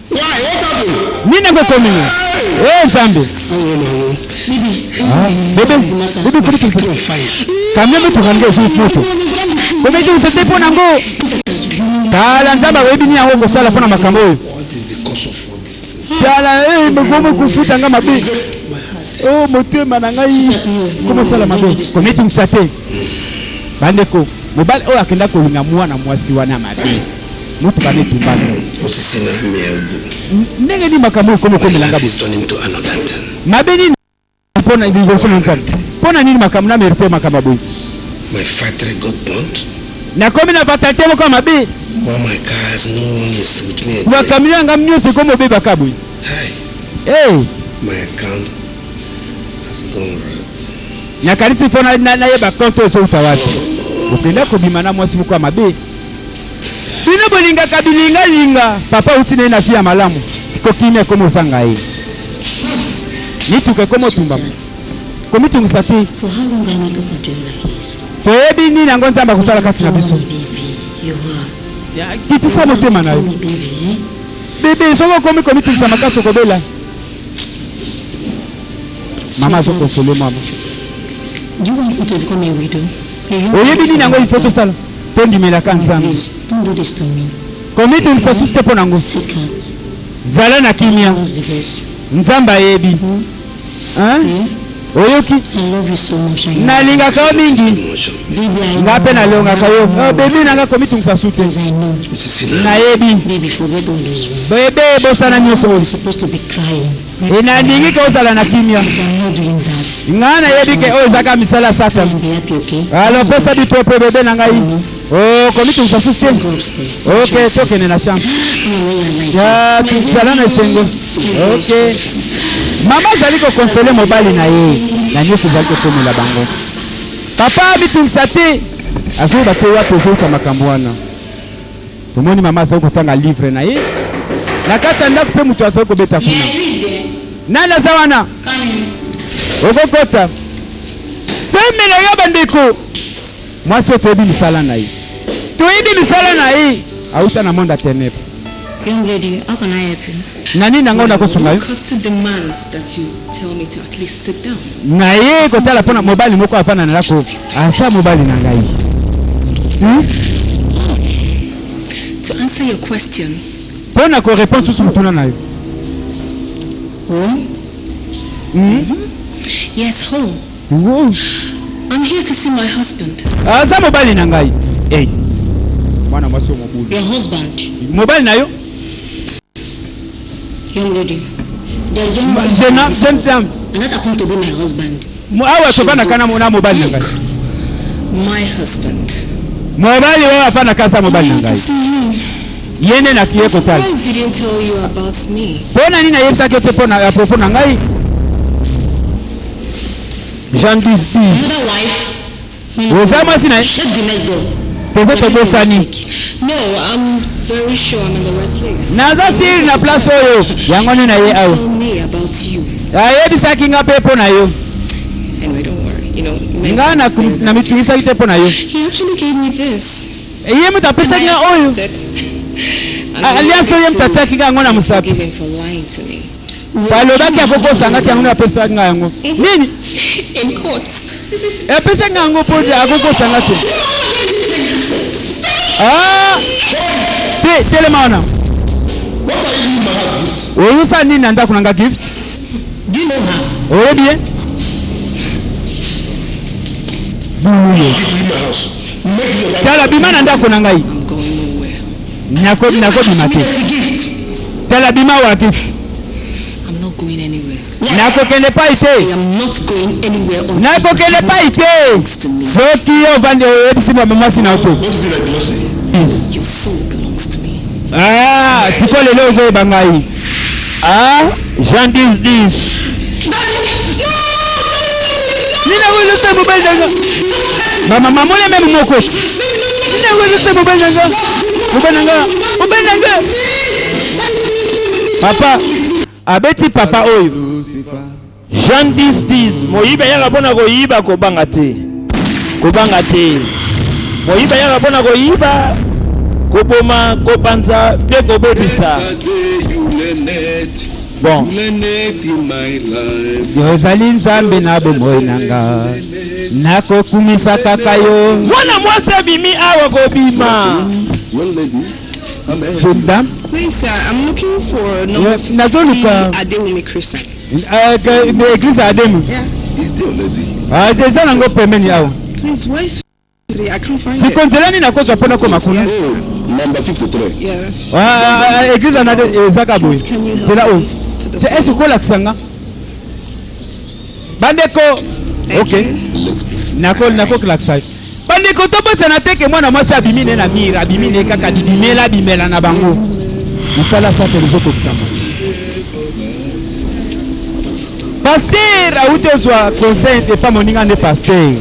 Why? What happened? Nini yango ekomi nga? Eh, Nzambe. Ah, bebe, bebe kuli kuli. Kamine motuka na ngai ezwi moto. Komekisa te mpo nango. Tala Nzambe akoyebi nini yango kosala mpo na makambo oyo. Tala, eh, bokomi kofuta nga mabe. Oh, motema na ngai komosala mabe. Komitungisa te. Bandeko, mobali oyo akenda kolinga mwana mwasi wana mabe. Motuka na etumbami. Ndenge nini makambo oyo ekomi kokomela nga boye? Mabe nini mpo na liboso na Nzambe? Mpo na nini makambo na merite makambo ya boye? My factory got burnt. Nakomi na fatalite moko ya mabe. All my cars, no one is with me again. Bakamio ya ngai nyonso ekomi obebaka boye. Hi, Hey, my account has gone red. nakanisi mpo nayeba compte oyo ezouta wapi. Okenda kobima na mwasi moko ya mabe. Bino bolingaka bilingalinga. Papa auti na ye na vie ya malamu. Siko kimia ekomi ozanga ye. Mituka ekomi otumbama. Komitungisa te. For how long are we going to do like this? Toyebi nini yango Nzambe akosala kati na biso. you are. Kitisa motema na yo. Tell me, baby, eh? Bebe, soki okomi komitungisa makasi okobela. Mama azokonsole mama. Do you want me to become a widow? You Oyebi nini yango ifo tosala? Tondimelaka Nzambe. Please, don't do this to me. Komitungisa susu te mpo na yango. Take heart. Zala na kimia. What's the best? Nzambe ayebi. Hein? Oyoki? I love you so much. I know. Nalingaka yo mingi. Baby, I Nga mpe know. nalongaka yo. Oh, Bebe na nga komitungisa su te. I know. Nayebi. Baby, forget all those ones. Bebe bosana nyonso oyo. You're supposed to be crying. E nalingi ke ozala na kimia. But I'm not doing that. Nga nayebi ke oyo ezaka misala ya Satana. Be happy, okay? Alors pesa bipepe bebe na ngai. Oh, komitungisa susu te. Go upstairs. Ok, tokende na chambre. Ya, tozala na esengo. Ok. Mama azali kokonsole mobali na ye na nyonso ezali kokomela bango. Papa amitungisa te. Azoyeba te wapi ezouta makambo wana. Tomoni mama azali kotanga livre na ye na kati ya ndako mpe moto azali kobeta kuna. Nani aza wana? Okokota. Pemela yo bandeko. Mwasi oyo toyebi misala na ye. Toyebi misala na ye. Auta na monde ya ténèbres. Young lady, how can I help you? Na nini yango nakosunga yo? Courtesy demands that you tell me to at least sit down. Na ye kotala mpona mobali moko afanda na ndako asa mobali na ngai. Hmm? To answer your question, Mpo na korepondre susu motuna na yo. home? Hmm? Yes, home. Wow. I'm here to see my husband. Aza mobali na ngai. Hey. Mwana mwasi oyo mobulu. Your husband, Mobali na yo? young lady. There is only Ma- one jeune man in homme, this jeune house, dame. And that happened to be my husband. Mo- Awa tofandaka na na mobali na ngai. My husband. Mobali oyo afandaka aza mobali na I'm here to ngai. see him. Ye nde nakiye I'm kotala. surprised he didn't tell you about me. Mpo na nini ayebisaki yo te mpo na apropos na ngai? Jean 10 10. Another wife. Oza mwasi na ye? Shut the next door. Tozo tobosani. No, I'm very sure I'm in the right place. Naza siri na place oyo. Yango nde na ye awa. Tell me about you. Ayebisaki nga mpe mpo na yo. Anyway, don't worry. You know, men- Nga na mitungisaki te mpo na yo. He actually gave me this. Ye moto apesaki nga oyo. And I Alliance oyo ye wanted moto to atiaki nga yango na mosapi. forgive him for lying to me. Balobaki akokosangaki yango nde apesaki nga yango. Nini? In court. Apesaki nga yango mpo akokosanga te. Ah! Te, telema wana. Oyosala nini na ndako na nga gift? Do you know her? Oyebi ye? Bulu ye. Tala bima na ndako na ngai. Nako nakobima te. Tala bima wa gift. I'm not going anywhere. Nakokende pai te. I am not going anywhere until Nakokende pai te. Soki yo ovandi oyebisi mama mwasi na yo te. your soul belongs to me. Ah, sikoyo lelo ozoyeba ngai. Ah, Jean 10 10. Nini yango ezosala mobali na nga? Bamama mona meme moko. Nini yango ezosala mobali na nga? Mobali na nga, mobali na nga. Papa abeti papa oyo. Jean 10 10. Moyibi ayaka mpona koyiba kobanga te. Kobanga te. Moyibi ayaka mpona koyiba, koboma, kopanza mpe kobebisa. Bon. Ozali Nzambe na bomoi na nga. Nakokumisa kaka yo. Mwana mwasi abimi awa kobima. Jeune dame. Please, sir, I'm looking for number Yeah, nazoluka. 50 Adewumi Crescent. Eh, ke- me église ya Ademu. Yeah. Ah, eza nango pembeni awa. Please, where is 53? I can't find it. Siko nzela nini nakozwa mpona koma kuna? Number 53. Yes. Ah, ah, ah, église na ezaka boye. Nzela oyo. Se est-ce kolakisa nga? Bandeko, okay. Nako nako kolakisa yo. Bandeko tobosana te ke mwana mwasi abimi ne na mire, abimi ne kaka bibimela bimela na bango. Mosala satana ezokokisama. Pasteur awuti ozwa conseil epa moninga nde pasteur.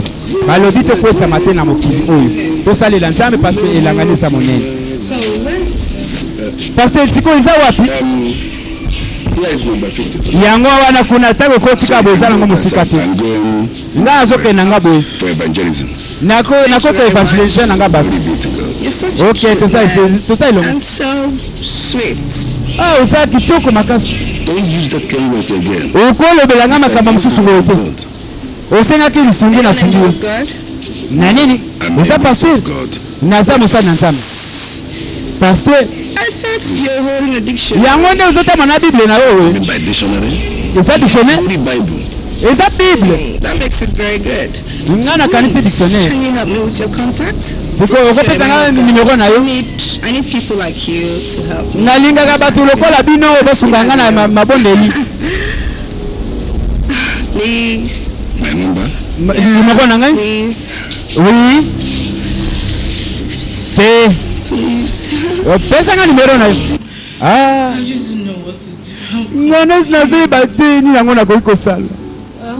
Balobi tokwesama te na mokili oyo. Tosalela Nzambe parce que elanga nde eza monene. So, where's Pasteur sikoyo eza wapi? Here is number 53. Yango wana kuna ntango okotika boye eza nango mosika te. Nga azokende na nga boye. For evangelism. Nako nakoka evangelisation na nga bato. Glory be to God. You're such a Ok, cute toza man. toza elongo. And so sweet. Ah, oza kitoko makasi. Don't use that language again. Okolobela nga makambo mosusu boye te. Osengaki lisungi na sungi yo. Na nini? Oza pasteur? Naza mosali na Nzambe. Pasteur, I thought you're holding a dictionary. yango nde ozotama na Bible na yo oyo. By dictionary? Eza dictionnaire? Holy Bible. Eza Bible. That makes it very good. Nga nakanisi dictionnaire. Can you help me with your contact? Sikoyo okopesa nga nimero na yo. I need people like you to help me. Nalingaka bato lokola bino oyo bosunga nga na ma- mabondeli. Please. My number? Ma- Nimero na ngai? Please. Oui. C'est. Pesa nga nimero na yo. Ah. I just don't know what to do. Nga nazoyeba te nini yango nakoki kosala. Well,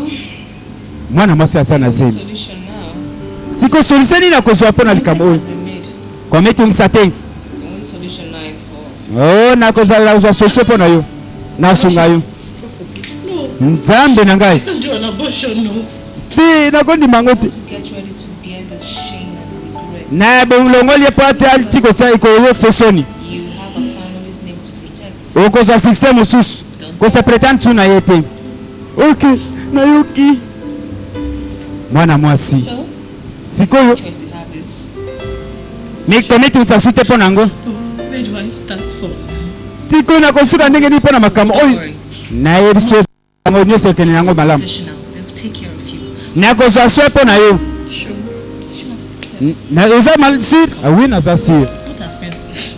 Mwana mwasi aza na zemi. solution now Siko solution nini nakozwa mpo na likambo oyo? has been made. Komitungisa te. The only solution now is for Oh, nakozala kozwa solution mpo na yo. Nasunga yo. Nzambe na ngai. Don't do an abortion, no. Te nakondima yango te. to get ready to bear the shame and regret. Na bolongoli ye mpo ate aliti kosala koyokisa soni. You have a family's name to protect. Okozwa succès mosusu. Kose pretendre tu na ye te. Ok, nayoki. Mwana mwasi. So, Sikoyo the choice you have is komitungisa su te mpo na yango. Where do I start from? Sikoyo nakosuka ndenge nini mpo na makambo oyo? Nayebi so yango nyonso ekende yango malamu. professional. They'll take care of you. Nakozwa soin mpo na yo. Sure. Sure. Na oza mal sûr? Ah oui, naza sûr. Put our friends.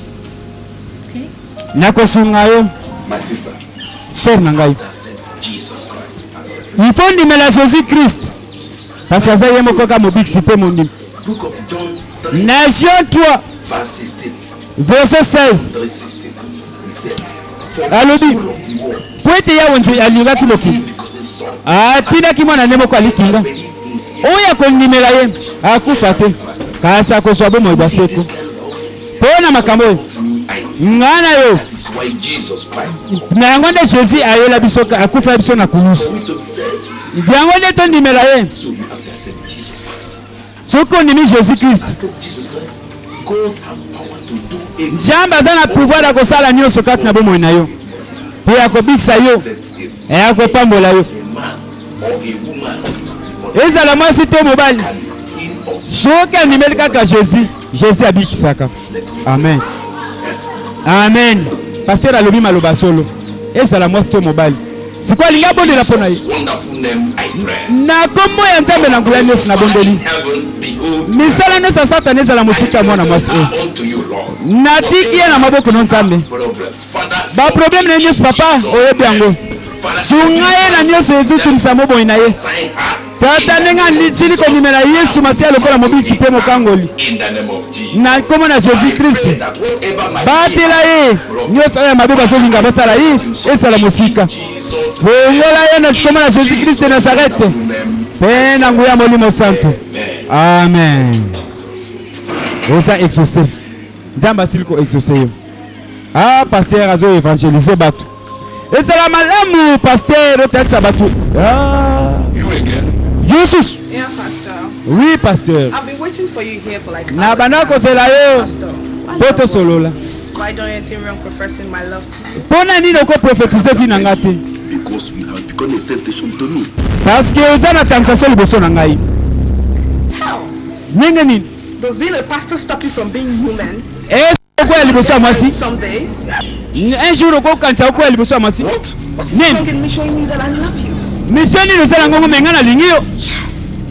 Okay? Nakosunga yo. My sister, Sœur na ngai. Jesus Christ as Il faut ndimela Jésus Christ. Parce que aza ye moko kaka mobikisi mpe mondimi. Book of John 3, Na Jean 3 verse 16. verset 16 3 16. He said, For alobi so loved the world, po ete yawe nze alingaki mokili atindaki mwana nde moko alikinga oyo akondimela ye akufa te kasi akozwa bomoi bwa seko mpo na makambo oyo ngai na yo is why Jesus Christ na yango nde jésus ayela biso akufela biso na kulusu for we to be saved. yango nde tondimela ye So you have to accept Jesus Christ. soki ondimi jésus kristo Accept Jesus Christ. God have power to do everything. nzambe aza na pouvoir ya kosala nyonso kati na bomoi na yo mpe ya kobikisa yo ya kopambola yo A man or a woman ezala mwasi to mobali soki andimeli kaka jésus jésus abikisaka amen amen paster alobi maloba solo ezala mwasi to mobali sikoyo alingi abondela mpo na ye Wonderful name I pray. na kombo ya nzambe na nguya nyonso nabondeli Heaven, behold, misala nyonso ya satana ezala mosika ya mwana mwasi oyo unto you, Lord. natiki ye na maboko no nzambe Problem. Father, baprobleme na ye nyonso papa oyebi yango sunga ye na nyonso ezosungisa moboi na ye sign her tata ndenge andisili kondimela yesu masiya lokola mobikisi mpe mokangoli in the name of Jesus. na nkombo na jésus kristo That whatever my batela ye nyonso oyo ya mabe bazolinga basala ye esala mosika bongola ye na nkombo na jésus kristo ya nazarete mpe na nguya molimo santo amen oza exaucé nzambe asili koexauce yo ah paster azo évangélise bato ezala malamu paster otalisa bato ah. You again. yususu Yeah, Pastor. oui pasteur I've been waiting for you here for like na hours banda now. kozela yo Pastor, why mpo love? tosolola Have I done anything wrong professing my love to you? mpo na nini okoprofetize vi na nga te Because you have become a temptation to me. parce que oza na tentation liboso na ngai How? ndenge nini Does being a pastor stop you from being human? esi okoya liboso ya mwasi Someday. un jour okokanisa okoya liboso ya mwasi What's nini wrong in me showing you that I love you? mission nini osala ngongo me ngai nalingi yo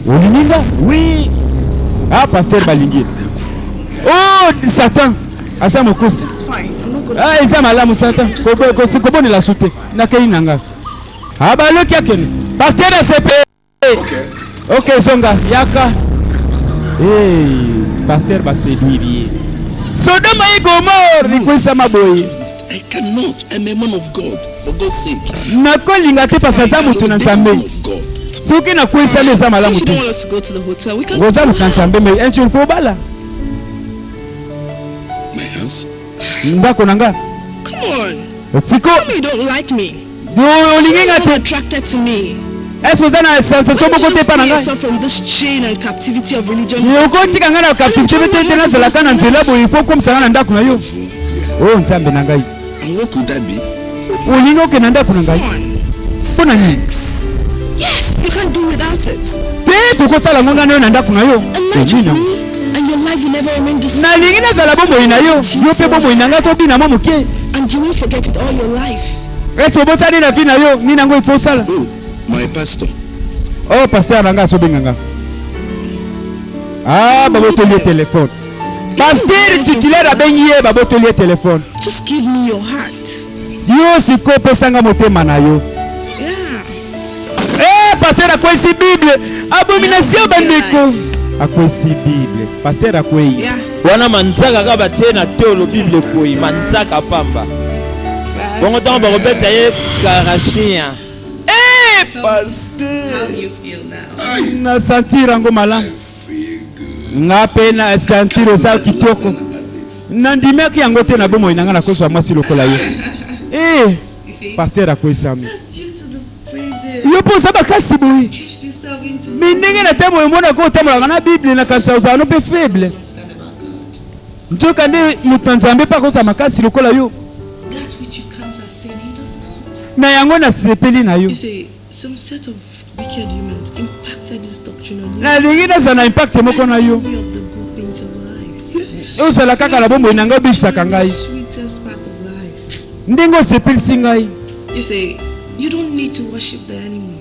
olingi nga wi ah paster balingi ye oh satan aza mokosi It's fine. I'm not gonna. ah eza malamu satan kobonela su te nakei na nga ah baloki akende paster asepe ok zonga yaka hey, paster baseduire ye sodoma ye gomore likwesama boye I cannot. I'm a man of God. For God's sake. nakolinga te pasi aza moto na nzambe Of God. soki nakwesami eza malamu Since you te don't want us to go to the hotel, we can. oza moto na nzambe me un jour fo obala My house. ndako na nga Come on. siko Tell me you don't like me. olingi nga You're not te attracted to me. Est-ce oza na sensation moko te epa na ngai? Yourself from this chain and captivity of religion. Okotika ngai na captivité te te, nazalaka na nzela boye mpo okomisa ngai na ndako na yo. O Nzambe na ngai, And what could that be? olingi okende na ndako na ngai mpo na nini? Yes, you can't do without it. Te, tokosala yango ngai na yo na ndako na yo. Imagine Amina. me and your life will never remain the same. Nalingi nazala bomoi na yo, yo mpe bomoi na ngai, tobina mwa moke. And you won't forget it all your life. Ese obosani na vie na yo nini yango ifo osala? Oh, my pastor. Oh, pasteur na ngai azobenga nga. Ah, babotoli ye telefone. Pasteur titulaire abengi ye, babotoli ye telefone. Just give me your heart. Yo sikoyo opesanga motema na yo. Yeah. Eh, pasteur akwesi Bible, abomination bandeko. Akwesi Bible, pasteur akwei. Yeah. Wana manzaka kaka batie na tolo, Bible ekwei, manzaka pamba. Bongo ntango bakobeta ye karachien. Eh, pasteur, na sentir yango malamu. Nga mpe na sentir oza kitoko. Nandimaki yango te na bomoi na nga nakozwa mwasi lokola yo. Eh, pasteur akwesami. Yo mpo oza makasi boye. Me ndenge na ntango omonaka otambolaka na Bible, na kanisa ozala no mpe faible. Nzoka nde moto na Nzambe mpe akozala makasi lokola yo. That which you count as sin, he does not. Na yango nasepeli na yo. You see, some set of wicked humans impacted this doctrine on you. Nalingi nazala na impact moko na yo. Me of the good things of life. Ozala kaka na bomoi na ngai, obikisaka ngai. Sweetest part of life. Ndenge osepelisi ngai. You see, you don't need to worship there anymore.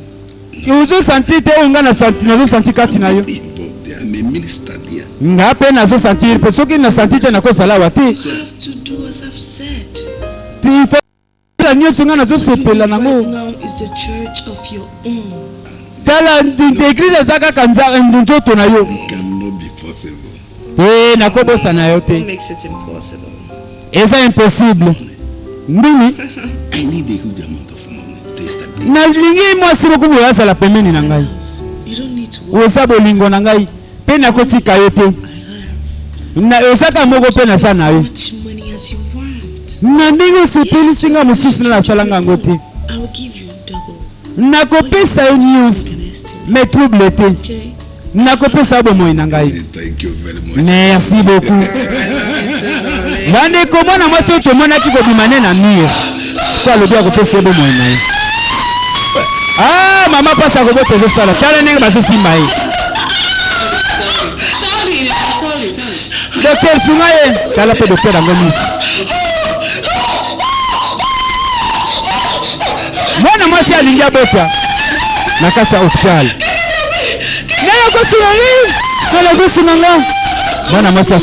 Ozosentir te oyo ngai nazosentir kati na yo. Involved there. I'm a minister there. Nga mpe nazosentir mpe soki nasentir te nakozala awa te. You have to do as I've said. Tifala nyonso ngai nazosepela Right nango. now is the church of your own. Tala, église eza kaka nzoto na yo. It cannot be possible. Te, nakobosana yo What te. makes it impossible? Eza impossible ndini? I need a huge amount of money to establish. Nalingi mwasi moko boye azala pembeni na ngai. You don't need to worry. Oza bolingo na ngai mpe nakotika yo te. Ozaka moko mpe naza na yo. Much money as you want. Na ndenge osepelisi nga, mosusu na nasalanga yango te. I will give you double. Nakopesa yo nyonso, mais trouble te. Okay? Nakopesa yo bomoi na ngai. Thank you very much. Merci beaucoup. Bandeko, mwana mwasi oyo tomonaki kobima ne na mire so alobi akopesa ye bomoi na ye. Ah, mama, mpasi akobota ezosala. Tala ndenge bazosimba ye. Docteur, sunga ye. Tala mpe docteur yango miso. Mwana mwasi alingi abota na kati ya hôpital. Ngai akosunga ngai, ngai akosunga nga. Mwana mwasi.